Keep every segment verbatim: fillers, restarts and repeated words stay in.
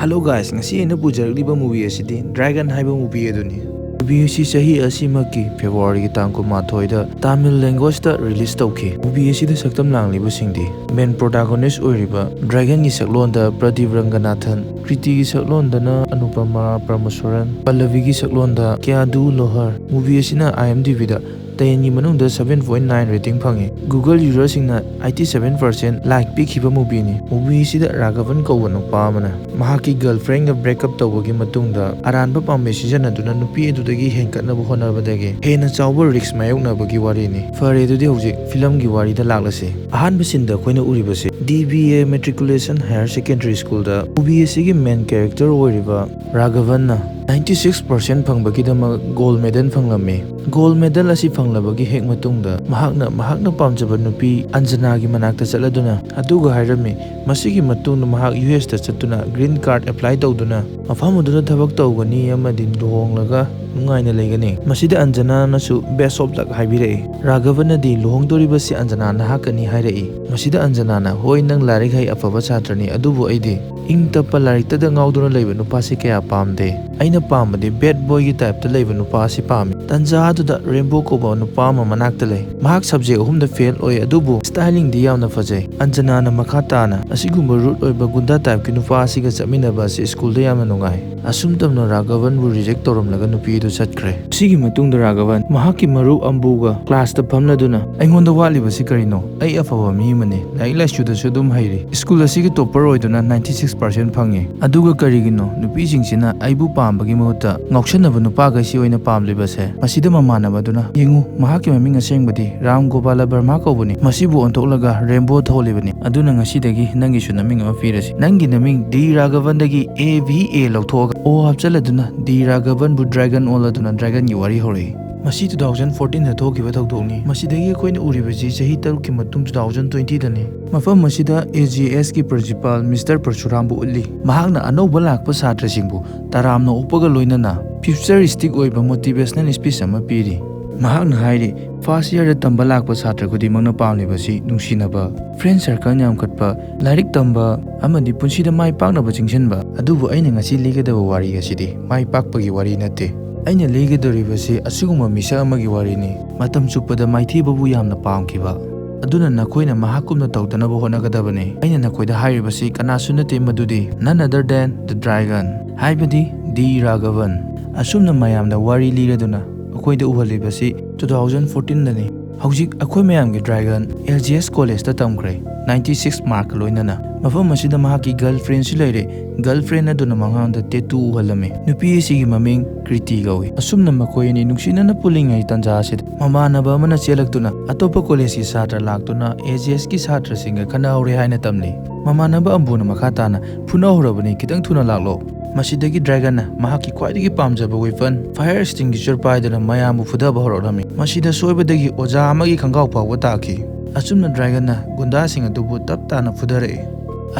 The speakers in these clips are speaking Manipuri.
Hello guys, ꯉꯁꯤ ꯑꯩꯅ ꯄꯨꯖꯔꯛꯂꯤꯕ movie ꯑꯁꯤꯗꯤ Dragon ꯍꯥꯏꯕ movie ꯑꯗꯨꯅꯤ꯫ Movie ꯑꯁꯤ ꯆꯍꯤ ꯑꯁꯤꯃꯛꯀꯤ Februaryꯒꯤ ꯇꯥꯡ ꯀꯨꯟꯃꯥꯊꯣꯏꯗ Tamil languageꯇ release ꯇꯧꯈꯤ꯫ Movie ꯑꯁꯤꯗ ꯁꯛꯇꯝ ꯂꯥꯡꯂꯤꯕꯁꯤꯡꯗꯤ main protagonist ꯑꯣꯏꯔꯤꯕ Dragonꯒꯤ ꯁꯛꯂꯣꯟꯗ Pradeep Ranganathan, Kritiꯒꯤ ꯁꯛꯂꯣꯟꯗꯅ Anupama Parmasuran, Pallaviꯒꯤ ꯁꯛꯂꯣꯟꯗ Kyadu Lohar꯫ Movie ꯑꯁꯤꯅ IMDbꯗ ꯇꯦꯟꯒꯤ ꯃꯅꯨꯡꯗ seven point nine rating ꯐꯪꯉꯤ꯫ Google userꯁꯤꯡꯅ eighty seven percent like ꯄꯤꯈꯤꯕ movieꯅꯤ꯫ Movieꯁꯤꯗ Raghavan ꯀꯧꯕ ꯅꯨꯄꯥ ꯑꯃꯅ ꯃꯍꯥꯛꯀꯤ girlfriendꯒ break up ꯇꯧꯕꯒꯤ ꯃꯇꯨꯡꯗ ꯑꯔꯥꯟꯕ ꯄꯥꯝꯕꯩ ꯁꯤꯖꯤꯟꯅꯗꯨꯅ ꯅꯨꯄꯤ ꯑꯗꯨꯗꯒꯤ ꯍꯦꯟꯒꯠꯅꯕ ꯍꯣꯠꯅꯕꯗꯒꯤ ꯍꯦꯟꯅ ꯆꯥꯎꯕ risk ꯃꯥꯌꯣꯛꯅꯕꯒꯤ ꯋꯥꯔꯤꯅꯤ꯫ ꯐꯔꯦ, ꯑꯗꯨꯗꯤ ꯍꯧꯖꯤꯛ filmꯒꯤ ꯋꯥꯔꯤꯗ ꯂꯥꯛꯂꯁꯤ꯫ ꯑꯍꯥꯟꯕ sceneꯗ ꯑꯩꯈꯣꯏꯅ ꯎꯔꯤꯕꯁꯤ D B A Matriculation Higher Secondary Schoolꯗ movie ꯑꯁꯤꯒꯤ main character ꯑꯣꯏꯔꯤꯕ Raghavanꯅ ninety six percent ꯐꯪꯕꯒꯤꯗꯃꯛ gold medal ꯐꯪꯂꯝꯃꯤ꯫ Gold medal ꯑꯁꯤ ꯐꯪꯂꯕꯒꯤ ꯍꯦꯛ ꯃꯇꯨꯡꯗ ꯃꯍꯥꯛꯅ ꯃꯍꯥꯛꯅ ꯄꯥꯝꯖꯕ ꯅꯨꯄꯤ Anjanaꯒꯤ ꯃꯅꯥꯛꯇ ꯆꯠꯂꯗꯨꯅ ꯑꯗꯨꯒ ꯍꯥꯏꯔꯝꯃꯤ꯫ ꯃꯁꯤꯒꯤ ꯃꯇꯨꯡꯗ ꯃꯍꯥꯛ USꯇ ꯆꯠꯇꯨꯅ green card apply ꯇꯧꯗꯨꯅ ꯃꯐꯝ ꯑꯗꯨꯗ ꯊꯕꯛ ꯇꯧꯒꯅꯤ ꯑꯃꯗꯤ ꯂꯨꯍꯣꯡꯂꯒ ꯅꯨꯡꯉꯥꯏꯅ ꯂꯩꯒꯅꯤ꯫ ꯃꯁꯤꯗ Anjanaꯅꯁꯨ best of luck ꯍꯥꯏꯕꯤꯔꯛꯏ꯫ Raghavanꯅꯗꯤ ꯂꯨꯍꯣꯡꯗꯣꯔꯤꯕꯁꯤ Anjana ꯅꯍꯥꯛꯀꯅꯤ ꯍꯥꯏꯔꯛꯏ꯫ ꯃꯁꯤꯗ Anjanaꯅ, "ꯍꯣꯏ, ꯅꯪ ꯂꯥꯏꯔꯤꯛ ꯍꯩ, ꯑꯐꯕ ꯁꯥꯇ꯭ꯔꯅꯤ, ꯑꯗꯨꯕꯨ ꯑꯩꯗꯤ ꯏꯪ ꯇꯞꯄ, ꯂꯥꯏꯔꯤꯛꯇꯗ ꯉꯥꯎꯗꯨꯅ ꯂꯩꯕ ꯅꯨꯄꯥꯁꯤ ꯀꯌꯥ ꯄꯥꯝꯗꯦ꯫ ꯑꯩꯅ ꯄꯥꯝꯕꯗꯤ bad boyꯒꯤ typeꯇ ꯂꯩꯕ ꯅꯨꯄꯥ ꯑꯁꯤ ꯄꯥꯝꯃꯤ꯫" ꯇꯟꯖꯥ ꯑꯗꯨꯗ Rainbow ꯀꯧꯕ ꯅꯨꯄꯥ ꯑꯃ ꯃꯅꯥꯛꯇ ꯂꯩ꯫ ꯃꯍꯥꯛ subject ꯑꯍꯨꯝꯗ fail ꯑꯣꯏ, ꯑꯗꯨꯕꯨ stylingꯗꯤ ꯌꯥꯝꯅ ꯐꯖꯩ꯫ Anjanaꯅ ꯃꯈꯥ ꯇꯥꯅ ꯑꯁꯤꯒꯨꯝꯕ rude ꯑꯣꯏꯕ ꯒꯨꯟꯗꯥ typeꯀꯤ ꯅꯨꯄꯥ ꯑꯁꯤꯒ ꯆꯠꯃꯤꯟꯅꯕ ꯑꯁꯤ schoolꯗ ꯌꯥꯝꯅ ꯅꯨꯡꯉꯥꯏ꯫ ꯑꯁꯨꯝ ꯇꯝꯅ Raghavanꯕꯨ reject ꯇꯧꯔꯝꯂꯒ ꯅꯨꯄꯤ ꯑꯗꯨ ꯆꯠꯈ꯭ꯔꯦ꯫ ꯁꯤꯒꯤ ꯃꯇꯨꯡꯗ Raghavan ꯃꯍꯥꯛꯀꯤ ꯃꯔꯨꯞ ꯑꯝꯕꯨꯒ classꯇ ꯐꯝꯂꯗꯨꯅ, "ꯑꯩꯉꯣꯟꯗ ꯋꯥꯠꯂꯤꯕꯁꯤ ꯀꯔꯤꯅꯣ? ꯑꯩ ꯑꯐꯕ ꯃꯤ ꯑꯃꯅꯤ, ꯂꯥꯏꯔꯤꯛ ꯂꯥꯏꯁꯨꯗꯁꯨ ꯑꯗꯨꯝ ꯍꯩꯔꯤ, school ꯑꯁꯤꯒꯤ topper ꯑꯣꯏꯗꯨꯅ ninety six percent ꯐꯪꯉꯤ, ꯑꯗꯨꯒ ꯀꯔꯤꯒꯤꯅꯣ ꯅꯨꯄꯤꯁꯤꯡꯁꯤꯅ ꯑꯩꯕꯨ ꯄꯥꯝꯕꯒꯤ ꯃꯍꯨꯠꯇ ꯉꯥꯎꯁꯟꯅꯕ ꯅꯨꯄꯥꯈꯩꯁꯤ ꯑꯣꯏꯅ ꯄꯥꯝꯂꯤꯕꯁꯦ?" ꯃꯁꯤꯗ ꯃꯃꯥꯟꯅꯕꯗꯨꯅ, "ꯌꯦꯡꯉꯨ, ꯃꯍꯥꯛꯀꯤ ꯃꯃꯤꯡ ꯑꯁꯦꯡꯕꯗꯤ Ram Gopala Verma ꯀꯧꯕꯅꯤ, ꯃꯁꯤꯕꯨ ꯑꯣꯟꯊꯣꯛꯂꯒ Rainbow ꯊꯣꯜꯂꯤꯕꯅꯤ, ꯑꯗꯨꯅ ꯉꯁꯤꯗꯒꯤ ꯅꯪꯒꯤꯁꯨ ꯅꯃꯤꯡ ꯑꯃ ꯄꯤꯔꯁꯤ, ꯅꯪꯒꯤ ꯅꯃꯤꯡ ꯗꯤ ꯔꯥꯘꯕꯟꯗꯒꯤ A V A ꯂꯧꯊꯣꯛꯑꯒ O ꯍꯥꯞꯆꯜꯂꯗꯨꯅ ꯗꯤ ꯔꯥꯘꯕꯟꯕꯨ Dragon ꯑꯣꯜꯂꯗꯨꯅ Dragonꯒꯤ ꯋꯥꯔꯤ ꯍꯧꯔꯛꯏ꯫ ꯃꯁꯤ two thousand fourteenꯗ ꯊꯣꯛꯈꯤꯕ ꯊꯧꯗꯣꯛꯅꯤ꯫ ꯃꯁꯤꯗꯒꯤ ꯑꯩꯈꯣꯏꯅ ꯎꯔꯤꯕꯁꯤ ꯆꯍꯤ ꯇꯔꯨꯛꯀꯤ ꯃꯇꯨꯡ two thousand twentyꯗꯅꯤ꯫ ꯃꯐꯝ ꯑꯁꯤꯗ AGSꯀꯤ principal Mister ꯄꯔꯁꯨꯔꯥꯝꯕꯨ ꯎꯠꯂꯤ꯫ ꯃꯍꯥꯛꯅ ꯑꯅꯧꯕ ꯂꯥꯛꯄ ꯁꯥꯇ꯭ꯔꯁꯤꯡꯕꯨ ꯇꯔꯥꯝꯅ ꯑꯣꯛꯄꯒ ꯂꯣꯏꯅꯅ futuristic ꯑꯣꯏꯕ motivational speech ꯑꯃ ꯄꯤꯔꯤ꯫ ꯃꯍꯥꯛꯅ ꯍꯥꯏꯔꯤ, "First year ꯗ ꯇꯝꯕ ꯂꯥꯛꯄ ꯁꯥꯇ꯭ꯔ ꯈꯨꯗꯤꯡꯃꯛꯅ ꯄꯥꯝꯂꯤꯕꯁꯤ ꯅꯨꯡꯁꯤꯅꯕ, friend circle ꯌꯥꯝꯈꯠꯄ, ꯂꯥꯏꯔꯤꯛ ꯇꯝꯕ ꯑꯃꯗꯤ ꯄꯨꯟꯁꯤꯗ ꯃꯥꯏ ꯄꯥꯛꯅꯕ ꯆꯤꯡꯁꯤꯟꯕ꯫ ꯑꯗꯨꯕꯨ ꯑꯩꯅ ꯉꯁꯤ ꯂꯤꯒꯗꯕ ꯋꯥꯔꯤ ꯑꯁꯤꯗꯤ ꯃꯥꯏ ꯄꯥꯛꯄꯒꯤ ꯋꯥꯔꯤ ꯅꯠꯇꯦ꯫ ꯑꯩꯅ ꯂꯤꯒꯗꯧꯔꯤꯕꯁꯤ ꯑꯁꯤꯒꯨꯝꯕ ꯃꯤꯁꯛ ꯑꯃꯒꯤ ꯋꯥꯔꯤꯅꯤ, ꯃꯇꯝ ꯆꯨꯞꯄꯗ ꯃꯥꯏꯊꯤꯕꯕꯨ ꯌꯥꯝꯅ ꯄꯥꯝꯈꯤꯕ꯫ ꯑꯗꯨꯅ ꯅꯈꯣꯏꯅ ꯃꯍꯥꯛꯀꯨꯝꯅ ꯇꯧꯗꯅꯕ ꯍꯣꯠꯅꯒꯗꯕꯅꯤ꯫ ꯑꯩꯅ ꯅꯈꯣꯏꯗ ꯍꯥꯏꯔꯤꯕꯁꯤ ꯀꯅꯥꯁꯨ ꯅꯠꯇꯦ, ꯃꯗꯨꯗꯤ none other than the dragon, ꯍꯥꯏꯕꯗꯤ ꯗꯤ ꯔꯥꯘꯕꯟ꯫ ꯑꯁꯨꯝꯅ ꯃꯌꯥꯝꯗ ꯋꯥꯔꯤ ꯂꯤꯔꯗꯨꯅ ꯑꯩꯈꯣꯏꯗ ꯎꯍꯜꯂꯤꯕꯁꯤ two thousand fourteen ꯗꯅꯤ꯫ ꯍꯧꯖꯤꯛ ꯑꯩꯈꯣꯏ ꯃꯌꯥꯝꯒꯤ dragon L G S college ꯇ ꯇꯝꯈ꯭ꯔꯦ, ninety six mark ꯂꯣꯏꯅꯅ꯫ ꯃꯐꯝ ꯑꯁꯤꯗ ꯃꯍꯥꯛꯀꯤ girlfriend ꯁꯨ ꯂꯩꯔꯦ꯫ Girlfriend ꯑꯗꯨꯅ ꯃꯉꯣꯟꯗ tattoo ꯎꯍꯜꯂꯝꯃꯤ꯫ ꯅꯨꯄꯤ ꯑꯁꯤꯒꯤ ꯃꯃꯤꯡ ꯀ꯭ꯔꯤꯇꯤ ꯀꯧꯏ꯫ ꯑꯁꯨꯝꯅ ꯃꯈꯣꯏ ꯑꯅꯤ ꯅꯨꯡꯁꯤꯅꯅ ꯄꯨꯜꯂꯤꯉꯩ ꯇꯥꯟꯖꯥ ꯑꯁꯤꯗ ꯃꯃꯥꯟꯅꯕ ꯑꯃꯅ ꯆꯦꯜꯂꯛꯇꯨꯅ ꯑꯇꯣꯞꯄ college ꯀꯤ ꯁꯥꯇ꯭ꯔ ꯂꯥꯛꯇꯨꯅ L G S ꯀꯤ ꯁꯥꯇ꯭ꯔꯁꯤꯡꯒ ꯈꯠꯅꯍꯧꯔꯦ ꯍꯥꯏꯅ ꯇꯝꯂꯤ꯫ ꯃꯃꯥꯟꯅꯕ ꯑꯝꯕꯨꯅ ꯃꯈꯥ ꯇꯥꯅ, "ꯐꯨꯅꯍꯧꯔꯕꯅꯤ, ꯈꯤꯇꯪ ꯊꯨꯅ ꯂꯥꯛꯂꯣ"꯫ ꯃꯁꯤꯗꯒꯤ dragon ꯅ ꯃꯍꯥꯛꯀꯤ ꯈ꯭ꯋꯥꯏꯗꯒꯤ ꯄꯥꯝꯖꯕ weapon fire extinguisher ꯄꯥꯏꯗꯨꯅ ꯃꯌꯥꯝꯕꯨ ꯐꯨꯊꯕ ꯍꯧꯔꯛꯂꯝꯃꯤ꯫ ꯃꯁꯤꯗ ꯁꯣꯏꯕꯗꯒꯤ ꯑꯣꯖꯥ ꯑꯃꯒꯤ ꯈꯣꯡꯒ꯭ꯔꯥꯎ ꯐꯥꯎꯕ ꯇꯥꯈꯤ꯫ ꯑꯁꯨꯝꯅ dragon ꯅ ꯒꯨꯟꯗꯥꯁꯤꯡ ꯑꯗꯨꯕꯨ ꯇꯞ ꯇꯥꯅ ꯐꯨꯊꯔꯛꯏ꯫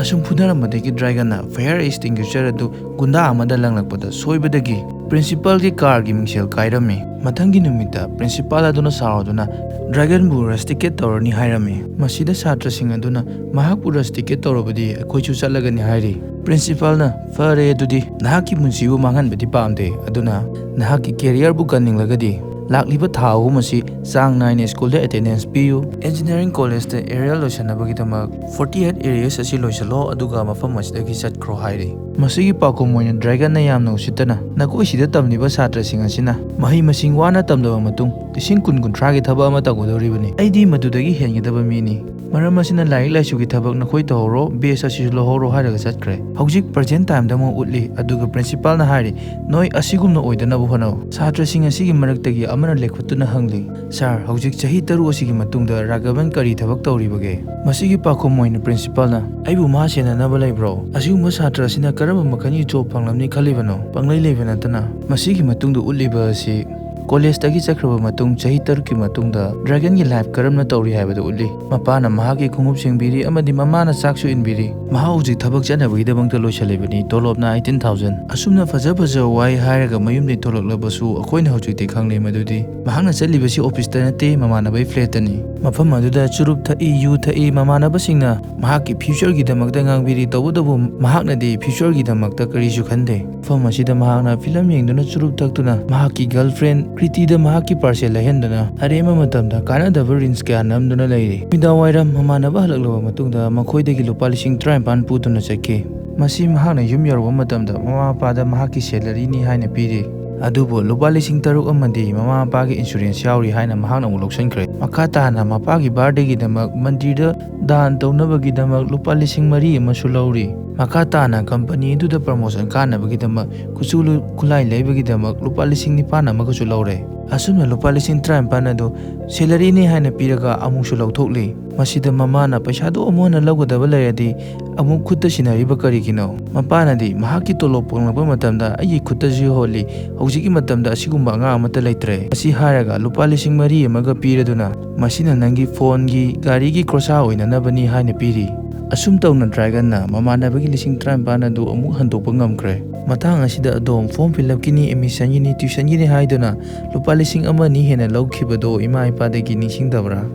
ꯑꯁꯨꯝ ꯐꯨꯅꯔꯝꯕꯗꯒꯤ dragon ꯅ fire extinguisher ꯑꯗꯨ ꯒꯨꯟꯗꯥ ꯑꯃꯗ ꯂꯪꯂꯛꯄꯗ ꯁꯣꯏꯕꯗꯒꯤ principal ꯒꯤ car ꯒꯤ ꯃꯤꯡꯁꯦꯜ ꯀꯥꯏꯔꯝꯃꯤ꯫ ꯃꯊꯪꯒꯤ ꯅꯨꯃꯤꯠꯇ principal ꯑꯗꯨꯅ ꯁꯥꯎꯗꯨꯅ dragon ꯕꯨ rusticate ꯇꯧꯔꯅꯤ ꯍꯥꯏꯔꯝꯃꯤ꯫ ꯃꯁꯤꯗ ꯁꯥꯇ꯭ꯔꯁꯤꯡ ꯑꯗꯨꯅ, "ꯃꯍꯥꯛꯄꯨ rusticate ꯇꯧꯔꯕꯗꯤ ꯑꯩꯈꯣꯏꯁꯨ ꯆꯠꯂꯒꯅꯤ" ꯍꯥꯏꯔꯤ꯫ Principal ꯅ, "ꯐꯔꯦ, ꯑꯗꯨꯗꯤ ꯅꯍꯥꯛꯀꯤ ꯄꯨꯟꯁꯤꯕꯨ ꯃꯥꯡꯍꯟꯕꯗꯤ ꯄꯥꯝꯗꯦ, ꯑꯗꯨꯅ ꯅꯍꯥꯛꯀꯤ career ꯕꯨ ꯀꯟꯅꯤꯡꯂꯒꯗꯤ ꯂꯥꯛꯂꯤꯕ ꯊꯥ ꯑꯍꯨꯝ ꯑꯁꯤ ꯆꯥꯡ ꯅꯥꯏꯅ school ꯗ attendance ꯄꯤꯌꯨ꯫ Engineering college ꯇ arrear ꯂꯣꯏꯁꯤꯟꯅꯕꯒꯤꯗꯃꯛ forty eight arrears ꯑꯁꯤ ꯂꯣꯏꯁꯤꯜꯂꯣ, ꯑꯗꯨꯒ ꯃꯐꯝ ꯑꯁꯤꯗꯒꯤ ꯆꯠꯈ꯭ꯔꯣ" ꯍꯥꯏꯔꯤ꯫ ꯃꯁꯤꯒꯤ ꯄꯥꯎꯈꯨꯝ ꯑꯣꯏꯅ dragon ꯅ ꯌꯥꯝꯅ ꯎꯁꯤꯠꯇꯅ, "ꯅꯈꯣꯏ ꯁꯤꯗ ꯇꯝꯂꯤꯕ ꯁꯥꯇ꯭ꯔꯁꯤꯡ ꯑꯁꯤꯅ ꯃꯍꯩ ꯃꯁꯤꯡ ꯋꯥꯅ ꯇꯝꯂꯕ ꯃꯇꯨꯡ ꯂꯤꯁꯤꯡ ꯀꯨꯟ ꯀꯨꯟꯊ꯭ꯔꯥꯒꯤ ꯊꯕꯛ ꯑꯃ ꯇꯧꯒꯗꯧꯔꯤꯕꯅꯤ꯫ ꯑꯩꯗꯤ ꯃꯗꯨꯗꯒꯤ ꯍꯦꯟꯒꯗꯕ ꯃꯤꯅꯤ꯫ ꯃꯔꯝ ꯑꯁꯤꯅ ꯂꯥꯏꯔꯤꯛ ꯂꯥꯏꯁꯨꯒꯤ ꯊꯕꯛ ꯅꯈꯣꯏ ꯇꯧꯍꯧꯔꯣ, badge ꯑꯁꯤꯁꯨ ꯂꯧꯍꯧꯔꯣ" ꯍꯥꯏꯔꯒ ꯆꯠꯈ꯭ꯔꯦ꯫ ꯍꯧꯖꯤꯛ present time ꯗ ꯑꯃꯨꯛ ꯎꯠꯂꯤ, ꯑꯗꯨꯒ principal ꯅ ꯍꯥꯏꯔꯤ, "ꯅꯣꯏ ꯑꯁꯤꯒꯨꯝꯅ ꯑꯣꯏꯗꯅꯕ ꯍꯣꯠꯅꯧ"꯫ ꯁꯥꯇ꯭ꯔꯁꯤꯡ ꯑꯁꯤꯒꯤ ꯃꯔꯛꯇꯒꯤ ꯑꯃꯅ ꯂꯦꯞꯈꯠꯇꯨꯅ ꯍꯪꯂꯤ, "Sir, ꯍꯧꯖꯤꯛ ꯆꯍꯤ ꯇꯔꯨꯛ ꯑꯁꯤꯒꯤ ꯃꯇꯨꯡꯗ ꯔꯥꯘꯕꯟ ꯀꯔꯤ ꯊꯕꯛ ꯇꯧꯔꯤꯕꯒꯦ?" ꯃꯁꯤꯒꯤ ꯄꯥꯎꯈꯨꯝ ꯑꯣꯏꯅ principal ꯅ, "ꯑꯩꯕꯨ ꯃꯥ ꯁꯦꯟꯅꯅꯕ ꯂꯩꯕ꯭ꯔꯣ? ꯑꯁꯤꯒꯨꯝꯕ ꯁꯥꯇ꯭ꯔ ꯑꯁꯤꯅ ꯀꯔꯝꯕ ꯃꯈꯜꯒꯤ job ꯐꯪꯂꯝꯅꯤ ꯈꯜꯂꯤꯕꯅꯣ? ꯄꯪꯂꯩ ꯂꯩꯕ ꯅꯠꯇꯅ"꯫ ꯃꯁꯤꯒꯤ ꯃꯇꯨꯡꯗ ꯎꯠꯂꯤꯕ ꯑꯁꯤ ꯀꯣꯂꯦꯖꯇꯒꯤ ꯆꯠꯈ꯭ꯔꯕ ꯃꯇꯨꯡ ꯆꯍꯤ ꯇꯔꯨꯛꯀꯤ ꯃꯇꯨꯡꯗ ꯗ꯭ꯔꯦꯒꯟꯒꯤ ꯂꯥꯏꯐ ꯀꯔꯝꯅ ꯇꯧꯔꯤ ꯍꯥꯏꯕꯗꯨ ꯎꯠꯂꯤ꯫ ꯃꯄꯥꯅ ꯃꯍꯥꯛꯀꯤ ꯈꯣꯡꯎꯞ ꯁꯦꯡꯕꯤꯔꯤ ꯑꯃꯗꯤ ꯃꯃꯥꯅ ꯆꯥꯛꯁꯨ ꯏꯟꯕꯤꯔꯤ꯫ ꯃꯍꯥꯛ ꯍꯧꯖꯤꯛ ꯊꯕꯛ ꯆꯠꯅꯕꯒꯤꯗꯃꯛꯇ ꯂꯣꯏꯁꯤꯜꯂꯤꯕꯅꯤ, ꯇꯣꯂꯣꯞꯅ eighteen thousand꯫ ꯑꯁꯨꯝꯅ ꯐꯖ ꯐꯖꯕ ꯋꯥꯍꯩ ꯍꯥꯏꯔꯒ ꯃꯌꯨꯝꯗꯒꯤ ꯊꯣꯛꯂꯛꯂꯕꯁꯨ ꯑꯩꯈꯣꯏꯅ ꯍꯧꯖꯤꯛꯇꯤ ꯈꯪꯂꯦ ꯃꯗꯨꯗꯤ ꯃꯍꯥꯛꯅ ꯆꯠꯂꯤꯕꯁꯤ ꯑꯣꯐꯤꯁꯇ ꯅꯠꯇꯦ, ꯃꯃꯥꯟꯅꯕꯒꯤ ꯐ꯭ꯂꯦꯠꯇꯅꯤ꯫ ꯃꯐꯝ ꯑꯗꯨꯗ ꯆꯨꯔꯨꯞ ꯊꯛꯏ, ꯌꯨ ꯊꯛꯏ, ꯃꯃꯥꯟꯅꯕꯁꯤꯡꯅ ꯃꯍꯥꯛꯀꯤ ꯐ꯭ꯌꯨꯆꯔꯒꯤꯗꯃꯛꯇ ꯉꯥꯡꯕꯤꯔꯤ, ꯇꯧꯕꯇꯕꯨ ꯃꯍꯥꯛꯅꯗꯤ ꯐ꯭ꯌꯨꯆꯔꯒꯤꯗꯃꯛꯇ ꯀꯔꯤꯁꯨ ꯈꯟꯗꯦ꯫ ꯃꯐꯝ ꯑꯁꯤꯗ ꯃꯍꯥꯛꯅ ꯐꯤꯂꯝ ꯌꯦꯡꯗꯨꯅ ꯆꯨꯔꯨꯞ ꯊꯛꯇꯨꯅ ꯃꯍꯥꯛꯀꯤ ꯒꯔꯜꯐ꯭ꯔꯦꯟ ꯀ꯭ꯔꯤꯇꯤꯗ ꯃꯍꯥꯛꯀꯤ ꯄꯥꯔꯁꯦꯜ ꯂꯩꯍꯟꯗꯨꯅ ꯑꯔꯦꯝꯕ ꯃꯇꯝꯗ ꯀꯥꯟꯅꯗꯕ ꯔꯤꯜꯁ ꯀꯌꯥ ꯅꯝꯗꯨꯅ ꯂꯩꯔꯤ꯫ ꯅꯨꯃꯤꯗꯥꯡꯋꯥꯏꯔꯝ ꯃꯃꯥꯟꯅꯕ ꯍꯜꯂꯛꯂꯕ ꯃꯇꯨꯡꯗ ꯃꯈꯣꯏꯗꯒꯤ ꯂꯨꯄꯥ ꯂꯤꯁꯤꯡ ꯇꯔꯥꯅꯤꯄꯥꯟ ꯄꯨꯗꯨꯅ ꯆꯠꯈꯤ꯫ ꯃꯁꯤ ꯃꯍꯥꯛꯅ ꯌꯨꯝ ꯌꯧꯔꯕ ꯃꯇꯝꯗ ꯃꯃꯥ ꯃꯄꯥꯗ ꯃꯍꯥꯛꯀꯤ ꯁꯦꯂꯔꯤꯅꯤ ꯍꯥꯏꯅ ꯄꯤꯔꯤ꯫ ꯑꯗꯨꯕꯨ ꯂꯨꯄꯥ ꯂꯤꯁꯤꯡ ꯇꯔꯨꯛ ꯑꯃꯗꯤ ꯃꯃꯥ ꯃꯄꯥꯒꯤ ꯏꯟꯁꯨꯔꯦꯟꯁ ꯌꯥꯎꯔꯤ ꯍꯥꯏꯅ ꯃꯍꯥꯛꯅ ꯑꯃꯨꯛ ꯂꯧꯁꯤꯟꯈ꯭ꯔꯦ꯫ ꯃꯈꯥ ꯇꯥꯅ ꯃꯄꯥꯒꯤ ꯕꯥꯔꯗꯦꯒꯤꯗꯃꯛ ꯃꯟꯗꯤꯔꯗ ꯗꯥꯟ ꯇꯧꯅꯕꯒꯤꯗꯃꯛ ꯂꯨꯄꯥ ꯂꯤꯁꯤꯡ ꯃꯔꯤ ꯑꯃꯁꯨ ꯂꯧꯔꯤ꯫ ꯃꯈꯥ ꯇꯥꯅ ꯀꯝꯄꯅꯤ ꯑꯗꯨꯗ ꯄ꯭ꯔꯃꯣꯁꯟ ꯀꯥꯅꯕꯒꯤꯗꯃꯛ ꯈꯨꯠꯁꯨ ꯈꯨꯠꯂꯥꯏ ꯂꯩꯕꯒꯤꯗꯃꯛ ꯂꯨꯄꯥ ꯂꯤꯁꯤꯡ ꯅꯤꯄꯥꯟ ꯑꯃꯒꯁꯨ ꯂꯧꯔꯦ꯫ ꯑꯁꯨꯝꯅ ꯂꯨꯄꯥ ꯂꯤꯁꯤꯡ ꯇꯔꯥꯅꯤꯄꯥꯟ ꯑꯗꯨ ꯁꯦꯂꯔꯤꯅꯤ ꯍꯥꯏꯅ ꯄꯤꯔꯒ ꯑꯃꯨꯛꯁꯨ ꯂꯧꯊꯣꯛꯂꯤ꯫ ꯃꯁꯤꯗ ꯃꯃꯥꯅ ꯄꯩꯁꯥꯗꯨ ꯑꯃꯨꯛ ꯍꯟꯅ ꯂꯧꯒꯗꯕ ꯂꯩꯔꯗꯤ ꯑꯃꯨꯛ ꯈꯨꯠꯇ ꯁꯤꯟꯅꯔꯤꯕ ꯀꯔꯤꯒꯤꯅꯣ? ꯃꯄꯥꯅꯗꯤ ꯃꯍꯥꯛꯀꯤ ꯇꯣꯂꯣꯞ ꯐꯪꯂꯛꯄ ꯃꯇꯝꯗ ꯑꯩꯒꯤ ꯈꯨꯠꯇꯁꯨ ꯌꯧꯍꯜꯂꯤ꯫ ꯍꯧꯖꯤꯛꯀꯤ ꯃꯇꯝꯗ ꯑꯁꯤꯒꯨꯝꯕ ꯑꯉꯥꯡ ꯑꯃꯠꯇ ꯂꯩꯇ꯭ꯔꯦ꯫ ꯃꯁꯤ ꯍꯥꯏꯔꯒ ꯂꯨꯄꯥ ꯂꯤꯁꯤꯡ ꯃꯔꯤ ꯑꯃꯒ ꯄꯤꯔꯗꯨꯅ ꯃꯁꯤꯅ ꯅꯪꯒꯤ ꯐꯣꯟꯒꯤ, ꯒꯥꯔꯤꯒꯤ ꯈꯣꯔꯁꯥ ꯑꯣꯏꯅꯅꯕꯅꯤ ꯍꯥꯏꯅ ꯄꯤꯔꯤ꯫ ꯑꯁꯨꯝ ꯇꯧꯅ ꯗ꯭ꯔꯦꯒꯟꯅ ꯃꯃꯥꯟꯅꯕꯒꯤ ꯂꯤꯁꯤꯡ ꯇꯔꯥꯅꯤꯄꯥꯟ ꯑꯗꯨ ꯑꯃꯨꯛ ꯍꯟꯗꯣꯛꯄ ꯉꯝꯈ꯭ꯔꯦ꯫ ꯃꯇꯥꯡ ꯑꯁꯤꯗ ꯑꯗꯣꯝ ꯐꯣꯔꯝ ꯐꯤꯜ ꯑꯞꯀꯤꯅꯤ, ꯑꯦꯠꯃꯤꯁꯟꯒꯤꯅꯤ, ꯇ꯭ꯌꯨꯁꯟꯒꯤꯅꯤ ꯍꯥꯏꯗꯨꯅ ꯂꯨꯄꯥ ꯂꯤꯁꯤꯡ ꯑꯃ ꯑꯅꯤ ꯍꯦꯟꯅ ꯂꯧꯈꯤꯕꯗꯣ ꯏꯃꯥ ꯏꯄꯥꯗꯒꯤ ꯅꯤꯡꯁꯤꯡꯗꯕ꯭ꯔꯥ?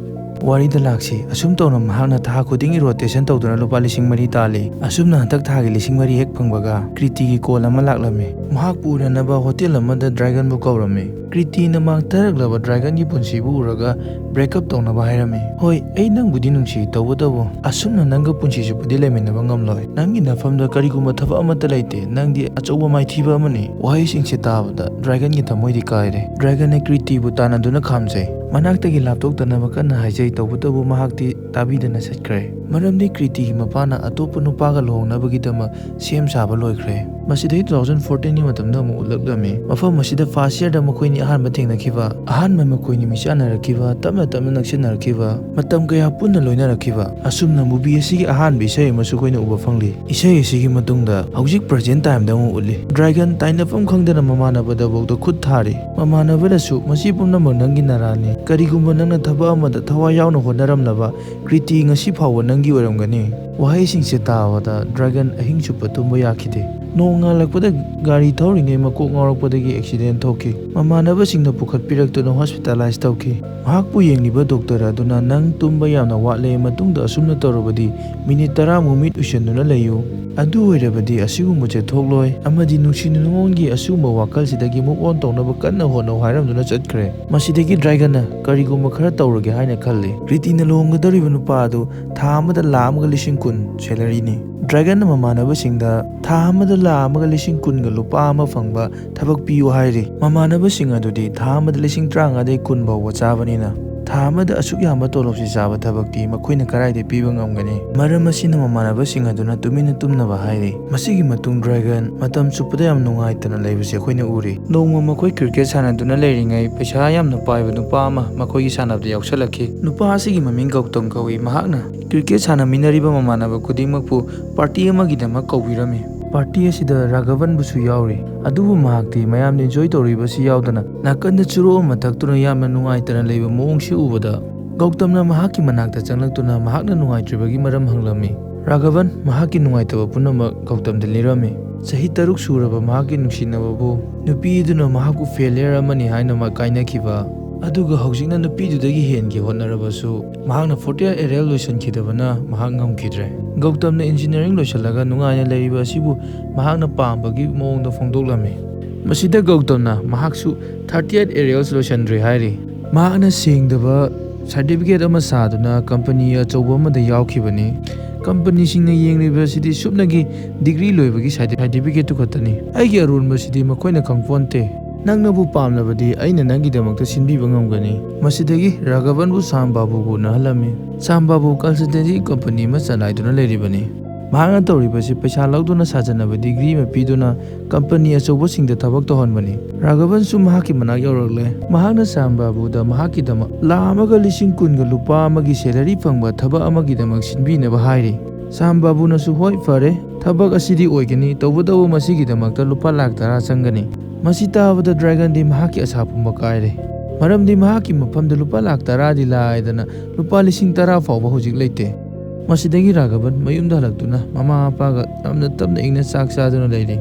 ꯋꯥꯔꯤꯗ ꯂꯥꯛꯁꯤ꯫ ꯑꯁꯨꯝ ꯇꯧꯅ ꯃꯍꯥꯛꯅ ꯊꯥ ꯈꯨꯗꯤꯡꯒꯤ ꯔꯣꯇꯦꯁꯟ ꯇꯧꯗꯨꯅ ꯂꯨꯄꯥ ꯂꯤꯁꯤꯡ ꯃꯔꯤ ꯇꯥꯜꯂꯤ꯫ ꯑꯁꯨꯝꯅ ꯍꯟꯗꯛ ꯊꯥꯒꯤ ꯂꯤꯁꯤꯡ ꯃꯔꯤ ꯍꯦꯛ ꯐꯪꯕꯒ ꯀ꯭ꯔꯤꯇꯤꯒꯤ ꯀꯣꯜ ꯑꯃ ꯂꯥꯛꯂꯝꯃꯤ꯫ ꯃꯍꯥꯛꯄꯨ ꯎꯅꯅꯕ ꯍꯣꯇꯦꯜ ꯑꯃꯗ ꯗ꯭ꯔꯦꯒꯟꯕꯨ ꯀꯧꯔꯝꯃꯤ꯫ ꯀ꯭ꯔꯤꯇꯤꯅ ꯃꯥꯡꯊꯔꯛꯂꯕ ꯗ꯭ꯔꯦꯒꯟꯒꯤ ꯄꯨꯟꯁꯤꯕꯨ ꯎꯔꯒ ꯕ꯭ꯔꯦꯛꯑꯞ ꯇꯧꯅꯕ ꯍꯥꯏꯔꯝꯃꯤ꯫ "ꯍꯣꯏ, ꯑꯩ ꯅꯪꯕꯨꯗꯤ ꯅꯨꯡꯁꯤ, ꯇꯧꯕꯇꯕꯨ ꯑꯁꯨꯝꯅ ꯅꯪꯒ ꯄꯨꯟꯁꯤ ꯆꯨꯞꯄꯗꯤ ꯂꯩꯃꯤꯟꯅꯕ ꯉꯝꯂꯣꯏ꯫ ꯅꯪꯒꯤ ꯅꯐꯝꯗ ꯀꯔꯤꯒꯨꯝꯕ ꯊꯕꯛ ꯑꯃꯠꯇ ꯂꯩꯇꯦ꯫ ꯅꯪꯗꯤ ꯑꯆꯧꯕ ꯃꯥꯏꯊꯤꯕ ꯑꯃꯅꯤ꯫" ꯋꯥꯍꯩꯁꯤꯡꯁꯦ ꯇꯥꯕꯗ ꯗ꯭ꯔꯦꯒꯟꯒꯤ ꯊꯃꯣꯏꯗꯤ ꯀꯥꯏꯔꯦ꯫ ꯗ꯭ꯔꯦꯒꯟꯅ ꯀ꯭ꯔꯤꯇꯤꯕꯨ ꯇꯥꯟꯅꯗꯨꯅ ꯈꯥꯝꯖꯩ꯫ ꯃꯅꯥꯛꯇꯒꯤ ꯂꯥꯞꯊꯣꯛꯇꯅꯕ ꯀꯟꯅ ꯍꯥꯏꯖꯩ, ꯇꯧꯕꯇꯕꯨ ꯃꯍꯥꯛꯇꯤ ꯇꯥꯕꯤꯗꯅ ꯆꯠꯈ꯭ꯔꯦ꯫ ꯃꯔꯝꯗꯤ ꯀ꯭ꯔꯤꯇꯤꯒꯤ ꯃꯄꯥꯅ ꯑꯇꯣꯞꯄ ꯅꯨꯄꯥꯒ ꯂꯨꯍꯣꯡꯅꯕꯒꯤꯗꯃꯛ ꯁꯦꯝ ꯁꯥꯕ ꯂꯣꯏꯈ꯭ꯔꯦ꯫ ꯃꯁꯤꯗꯩ two thousand fourteen ꯒꯤ ꯃꯇꯝꯗ ꯑꯃꯨꯛ ꯎꯠꯂꯛꯂꯝꯃꯤ꯫ ꯃꯐꯝ ꯑꯁꯤꯗ first year ꯗ ꯃꯈꯣꯏꯅꯤ ꯑꯍꯥꯟꯕ ꯊꯦꯡꯅꯈꯤꯕ, ꯑꯍꯥꯟꯕ ꯃꯈꯣꯏꯅꯤ ꯃꯤꯆꯥꯟꯅꯔꯛꯈꯤꯕ, ꯇꯞꯅ ꯇꯞꯅ ꯅꯛꯁꯤꯟꯅꯔꯛꯈꯤꯕ, ꯃꯇꯝ ꯀꯌꯥ ꯄꯨꯟꯅ ꯂꯣꯏꯅꯔꯛꯈꯤꯕ꯫ ꯑꯁꯨꯝꯅ movie ꯑꯁꯤꯒꯤ ꯑꯍꯥꯟꯕ ꯏꯁꯩ ꯑꯃꯁꯨ ꯑꯩꯈꯣꯏꯅ ꯎꯕ ꯐꯪꯂꯤ꯫ ꯏꯁꯩ ꯑꯁꯤꯒꯤ ꯃꯇꯨꯡꯗ ꯍꯧꯖꯤꯛ present time ꯗ ꯑꯃꯨꯛ ꯎꯠꯂꯤ꯫ ꯗ꯭ꯔꯦꯒꯟ ꯇꯥꯏꯅꯐꯝ ꯈꯪꯗꯅ ꯃꯃꯥꯟꯅꯕꯗꯐꯥꯎꯗ ꯈꯨꯠ ꯊꯥꯔꯤ꯫ ꯃꯃꯥꯟꯅꯕꯅꯁꯨ, "ꯃꯁꯤ ꯄꯨꯝꯅꯃꯛ ꯅꯪꯒꯤ ꯅꯔꯥꯟꯅꯤ꯫ ꯀꯔꯤꯒꯨꯝꯕ ꯅꯪꯅ ꯊꯕꯛ ꯑꯃꯗ ꯊꯋꯥꯏ ꯌꯥꯎꯅ ꯍꯣꯠꯅꯔꯝꯂꯕ, ꯀ꯭ꯔꯤꯇꯤ ꯉꯁꯤ ꯐꯥꯎꯕ ꯅꯪꯒꯤ ꯑꯣꯏꯔꯝꯒꯅꯤ"꯫ ꯋꯥꯍꯩꯁꯤꯡꯁꯦ ꯇꯥꯕꯗ ꯗ꯭ꯔꯦꯒꯟ ꯑꯍꯤꯡ ꯆꯨꯞꯄ ꯇꯨꯝꯕ ꯌꯥꯈꯤꯗꯦ꯫ ꯅꯣꯡꯉꯥꯜꯂꯛꯄꯗ ꯒꯥꯔꯤ ꯊꯧꯔꯤꯉꯩ ꯃꯀꯣꯛ ꯉꯥꯎꯔꯛꯄꯗꯒꯤ accident ꯊꯣꯛꯈꯤ꯫ ꯃꯃꯥꯟꯅꯕꯁꯤꯡꯅ ꯄꯨꯈꯠꯄꯤꯔꯛꯇꯨꯅ hospitalize ꯇꯧꯈꯤ꯫ ꯃꯍꯥꯛꯄꯨ ꯌꯦꯡꯂꯤꯕ doctor ꯑꯗꯨꯅ, "ꯅꯪ ꯇꯨꯝꯕ ꯌꯥꯝꯅ ꯋꯥꯠꯂꯦ, ꯃꯇꯨꯡꯗ ꯑꯁꯨꯝꯅ ꯇꯧꯔꯕꯗꯤ minute ꯇꯔꯥꯃꯨꯛ ꯃꯤꯠ ꯎꯏꯁꯤꯟꯗꯨꯅ ꯂꯩꯌꯨ꯫ ꯑꯗꯨ ꯑꯣꯏꯔꯕꯗꯤ ꯑꯁꯤꯒꯨꯝꯕꯁꯦ ꯊꯣꯛꯂꯣꯏ"꯫ ꯑꯃꯗꯤ ꯅꯨꯡꯁꯤ ꯅꯨꯡꯉꯣꯟꯒꯤ ꯑꯁꯤꯒꯨꯝꯕ ꯋꯥꯈꯜꯁꯤꯗꯒꯤ move on ꯇꯧꯅꯕ ꯀꯟꯅ ꯍꯣꯠꯅꯧ ꯍꯥꯏꯔꯝꯗꯨꯅ ꯆꯠꯈ꯭ꯔꯦ꯫ ꯃꯁꯤꯗꯒꯤ ꯗ꯭ꯔꯦꯒꯟꯅ ꯀꯔꯤꯒꯨꯝꯕ ꯈꯔ ꯇꯧꯔꯒꯦ ꯍꯥꯏꯅ ꯈꯜꯂꯤ꯫ ꯀ꯭ꯔꯤꯇꯤꯅ ꯂꯨꯍꯣꯡꯒꯗꯧꯔꯤꯕ ꯅꯨꯄꯥ ꯑꯗꯨ ꯊꯥ ꯑꯃꯗ ꯂꯥꯈ ꯑꯃꯒ ꯂꯤꯁꯤꯡ ꯀꯨꯟ salary ꯅꯤ꯫ ꯗ꯭ꯔꯦꯒꯟꯅ ꯃꯃꯥꯟꯅꯕꯁꯤꯡꯗ, "ꯊꯥ ꯑꯃꯗ ꯂꯥꯈ ꯑꯃꯒ ꯂꯤꯁꯤꯡ ꯀꯨꯟꯒ ꯂꯨꯄꯥ ꯑꯃ ꯐꯪꯕ ꯊꯕꯛ ꯄꯤꯌꯨ" ꯍꯥꯏꯔꯤ꯫ ꯃꯃꯥꯟꯅꯕꯁꯤꯡ ꯑꯗꯨꯗꯤ ꯊꯥ ꯑꯃꯗ ꯂꯤꯁꯤꯡ ꯇꯔꯥꯃꯉꯥꯗꯒꯤ ꯀꯨꯟ ꯐꯥꯎꯕ ꯆꯥꯕꯅꯤꯅ, ꯊꯥ ꯑꯃꯗ ꯑꯁꯨꯛ ꯌꯥꯝꯕ ꯇꯣꯂꯣꯞꯁꯤ ꯆꯥꯕ ꯊꯕꯛꯇꯤ ꯃꯈꯣꯏꯅ ꯀꯗꯥꯏꯗꯒꯤ ꯄꯤꯕ ꯉꯝꯒꯅꯤ? ꯃꯔꯝ ꯑꯁꯤꯅ ꯃꯃꯥꯟꯅꯕꯁꯤꯡ ꯑꯗꯨꯅ ꯇꯨꯃꯤꯟꯅ ꯇꯨꯝꯅꯕ ꯍꯥꯏꯔꯤ꯫ ꯃꯁꯤꯒꯤ ꯃꯇꯨꯡ ꯗ꯭ꯔꯦꯒꯟ ꯃꯇꯝ ꯆꯨꯞꯄꯗ ꯌꯥꯝ ꯅꯨꯡꯉꯥꯏꯇꯅ ꯂꯩꯕꯁꯤ ꯑꯩꯈꯣꯏꯅ ꯎꯔꯤ꯫ ꯅꯣꯡꯃ ꯃꯈꯣꯏ cricket ꯁꯥꯟꯅꯗꯨꯅ ꯂꯩꯔꯤꯉꯩ ꯄꯩꯁꯥ ꯌꯥꯝꯅ ꯄꯥꯏꯕ ꯅꯨꯄꯥ ꯑꯃ ꯃꯈꯣꯏꯒꯤ ꯁꯥꯟꯅꯕꯗ ꯌꯥꯎꯁꯜꯂꯛꯈꯤ꯫ ꯅꯨꯄꯥ ꯑꯁꯤꯒꯤ ꯃꯃꯤꯡ ꯒꯧꯇꯝ ꯀꯧꯏ꯫ ꯃꯍꯥꯛꯅ cricket ꯁꯥꯟꯅꯃꯤꯟꯅꯔꯤꯕ ꯃꯃꯥꯟꯅꯕ ꯈꯨꯗꯤꯡꯃꯛꯄꯨ party ꯑꯃꯒꯤꯗꯃꯛ ꯀꯧꯕꯤꯔꯝꯃꯤ꯫ Party ꯑꯁꯤꯗ ꯔꯥꯘꯕꯟꯕꯨꯁꯨ ꯌꯥꯎꯔꯤ꯫ ꯑꯗꯨꯕꯨ ꯃꯍꯥꯛꯇꯤ ꯃꯌꯥꯝꯅ enjoy ꯇꯧꯔꯤꯕꯁꯤ ꯌꯥꯎꯗꯅ ꯅꯥꯀꯟꯗ ꯆꯨꯔꯨꯞ ꯑꯃ ꯊꯛꯇꯨꯅ ꯌꯥꯝꯅ ꯅꯨꯡꯉꯥꯏꯇꯅ ꯂꯩꯕ ꯃꯑꯣꯡꯁꯤ ꯎꯕꯗ, ꯒꯧꯇꯝꯅ ꯃꯍꯥꯛꯀꯤ ꯃꯅꯥꯛꯇ ꯆꯪꯂꯛꯇꯨꯅ ꯃꯍꯥꯛꯅ ꯅꯨꯡꯉꯥꯏꯇ꯭ꯔꯤꯕꯒꯤ ꯃꯔꯝ ꯍꯪꯂꯝꯃꯤ꯫ ꯔꯥꯘꯕꯟ ꯃꯍꯥꯛꯀꯤ ꯅꯨꯡꯉꯥꯏꯇꯕ ꯄꯨꯝꯅꯃꯛ ꯒꯧꯇꯝꯗ ꯂꯤꯔꯝꯃꯤ꯫ ꯆꯍꯤ ꯇꯔꯨꯛ ꯁꯨꯔꯕ ꯃꯍꯥꯛꯀꯤ ꯅꯨꯡꯁꯤꯅꯕꯕꯨ ꯅꯨꯄꯤ ꯑꯗꯨꯅ ꯃꯍꯥꯛꯄꯨ failure ꯑꯃꯅꯤ ꯍꯥꯏꯅ ꯃꯥ ꯀꯥꯏꯅꯈꯤꯕ, ꯑꯗꯨꯒ ꯍꯧꯖꯤꯛꯅ ꯅꯨꯄꯤꯗꯨꯗꯒꯤ ꯍꯦꯟꯒꯦ ꯍꯣꯠꯅꯔꯕꯁꯨ ꯃꯍꯥꯛꯅ forty eight arrear ꯂꯣꯏꯁꯤꯟꯈꯤꯗꯕꯅ ꯃꯍꯥꯛ ꯉꯝꯈꯤꯗ꯭ꯔꯦ꯫ ꯒꯧꯇꯝꯅ engineering ꯂꯣꯏꯁꯤꯜꯂꯒ ꯅꯨꯡꯉꯥꯏꯅ ꯂꯩꯔꯤꯕ ꯑꯁꯤꯕꯨ ꯃꯍꯥꯛꯅ ꯄꯥꯝꯕꯒꯤ ꯃꯑꯣꯡꯗ ꯐꯣꯡꯗꯣꯛꯂꯝꯃꯤ꯫ ꯃꯁꯤꯗ ꯒꯧꯇꯝꯅ ꯃꯍꯥꯛꯁꯨ thirty eight arrears ꯂꯣꯏꯁꯤꯟꯗ꯭ꯔꯤ ꯍꯥꯏꯔꯤ꯫ ꯃꯍꯥꯛꯅ ꯁꯦꯡꯗꯕ certificate ꯑꯃ ꯁꯥꯗꯨꯅ company ꯑꯆꯧꯕ ꯑꯃꯗ ꯌꯥꯎꯈꯤꯕꯅꯤ꯫ Company ꯁꯤꯡꯅ ꯌꯦꯡꯂꯤꯕꯁꯤꯗꯤ ꯁꯨꯞꯅꯒꯤ degree ꯂꯣꯏꯕꯒꯤ certi-, certificate ꯇꯨ ꯈꯛꯇꯅꯤ꯫ ꯑꯩꯒꯤ ꯑꯔꯣꯟꯕꯁꯤꯗꯤ ꯃꯈꯣꯏꯅ ꯈꯪꯄꯣꯟꯇꯦ꯫ ꯅꯪꯅꯕꯨ ꯄꯥꯝꯂꯕꯗꯤ ꯑꯩꯅ ꯅꯪꯒꯤꯗꯃꯛꯇ ꯁꯤꯟꯕꯤꯕ ꯉꯝꯒꯅꯤ꯫ ꯃꯁꯤꯗꯒꯤ ꯔꯥꯘꯕꯟꯕꯨ ꯁꯥꯝ ꯕꯥꯕꯨꯕꯨ ꯎꯅꯍꯜꯂꯝꯃꯤ꯫ ꯁꯥꯝ ꯕꯥꯕꯨ consultancy company ꯑꯃ ꯆꯂꯥꯏꯗꯨꯅ ꯂꯩꯔꯤꯕꯅꯤ꯫ ꯃꯍꯥꯛꯅ ꯇꯧꯔꯤꯕꯁꯤ ꯄꯩꯁꯥ ꯂꯧꯗꯨꯅ ꯁꯥꯖꯟꯅꯕ ꯗꯤꯒ꯭ꯔꯤ ꯑꯃ ꯄꯤꯗꯨꯅ ꯀꯝꯄꯅꯤ ꯑꯆꯧꯕꯁꯤꯡꯗ ꯊꯕꯛ ꯇꯧꯍꯟꯕꯅꯤ꯫ ꯔꯥꯘꯕꯟꯁꯨ ꯃꯍꯥꯛꯀꯤ ꯃꯅꯥꯛ ꯌꯧꯔꯛꯂꯦ꯫ ꯃꯍꯥꯛꯅ ꯁ꯭ꯌꯥꯝ ꯕꯥꯕꯨꯗ ꯃꯍꯥꯛꯀꯤꯗꯃꯛ ꯂꯥꯈ ꯑꯃꯒ ꯂꯤꯁꯤꯡ ꯀꯨꯟꯒ ꯂꯨꯄꯥ ꯑꯃꯒꯤ ꯁꯦꯂꯔꯤ ꯐꯪꯕ ꯊꯕꯛ ꯑꯃꯒꯤꯗꯃꯛ ꯁꯤꯟꯕꯤꯅꯕ ꯍꯥꯏꯔꯤ꯫ ꯁ꯭ꯌꯥꯝ ꯕꯥꯕꯨꯅꯁꯨ, "ꯍꯣꯏ, ꯐꯔꯦ, ꯊꯕꯛ ꯑꯁꯤꯗꯤ ꯑꯣꯏꯒꯅꯤ, ꯇꯧꯕꯇꯕꯨ ꯃꯁꯤꯒꯤꯗꯃꯛꯇ ꯂꯨꯄꯥ ꯂꯥꯈ ꯇꯔꯥ ꯆꯪꯒꯅꯤ"꯫ ꯃꯁꯤ ꯇꯥꯕꯗ ꯗ꯭ꯔꯦꯒꯟꯗꯤ ꯃꯍꯥꯛꯀꯤ ꯑꯁꯥ ꯄꯨꯝꯕ ꯀꯥꯏꯔꯦ, ꯃꯔꯝꯗꯤ ꯃꯍꯥꯛꯀꯤ ꯃꯐꯝꯗ ꯂꯨꯄꯥ ꯂꯥꯈ ꯇꯔꯥꯗꯤ ꯂꯥꯏꯗꯅ ꯂꯨꯄꯥ ꯂꯤꯁꯤꯡ ꯇꯔꯥ ꯐꯥꯎꯕ ꯍꯧꯖꯤꯛ ꯂꯩꯇꯦ꯫ ꯃꯁꯤꯗꯒꯤ ꯔꯥꯘꯕꯟ ꯃꯌꯨꯝꯗ ꯍꯜꯂꯛꯇꯨꯅ ꯃꯃꯥ ꯃꯄꯥꯒ ꯌꯥꯝꯅ ꯇꯞꯅ ꯏꯪꯅ ꯆꯥꯛ ꯆꯥꯗꯨꯅ ꯂꯩꯔꯤ꯫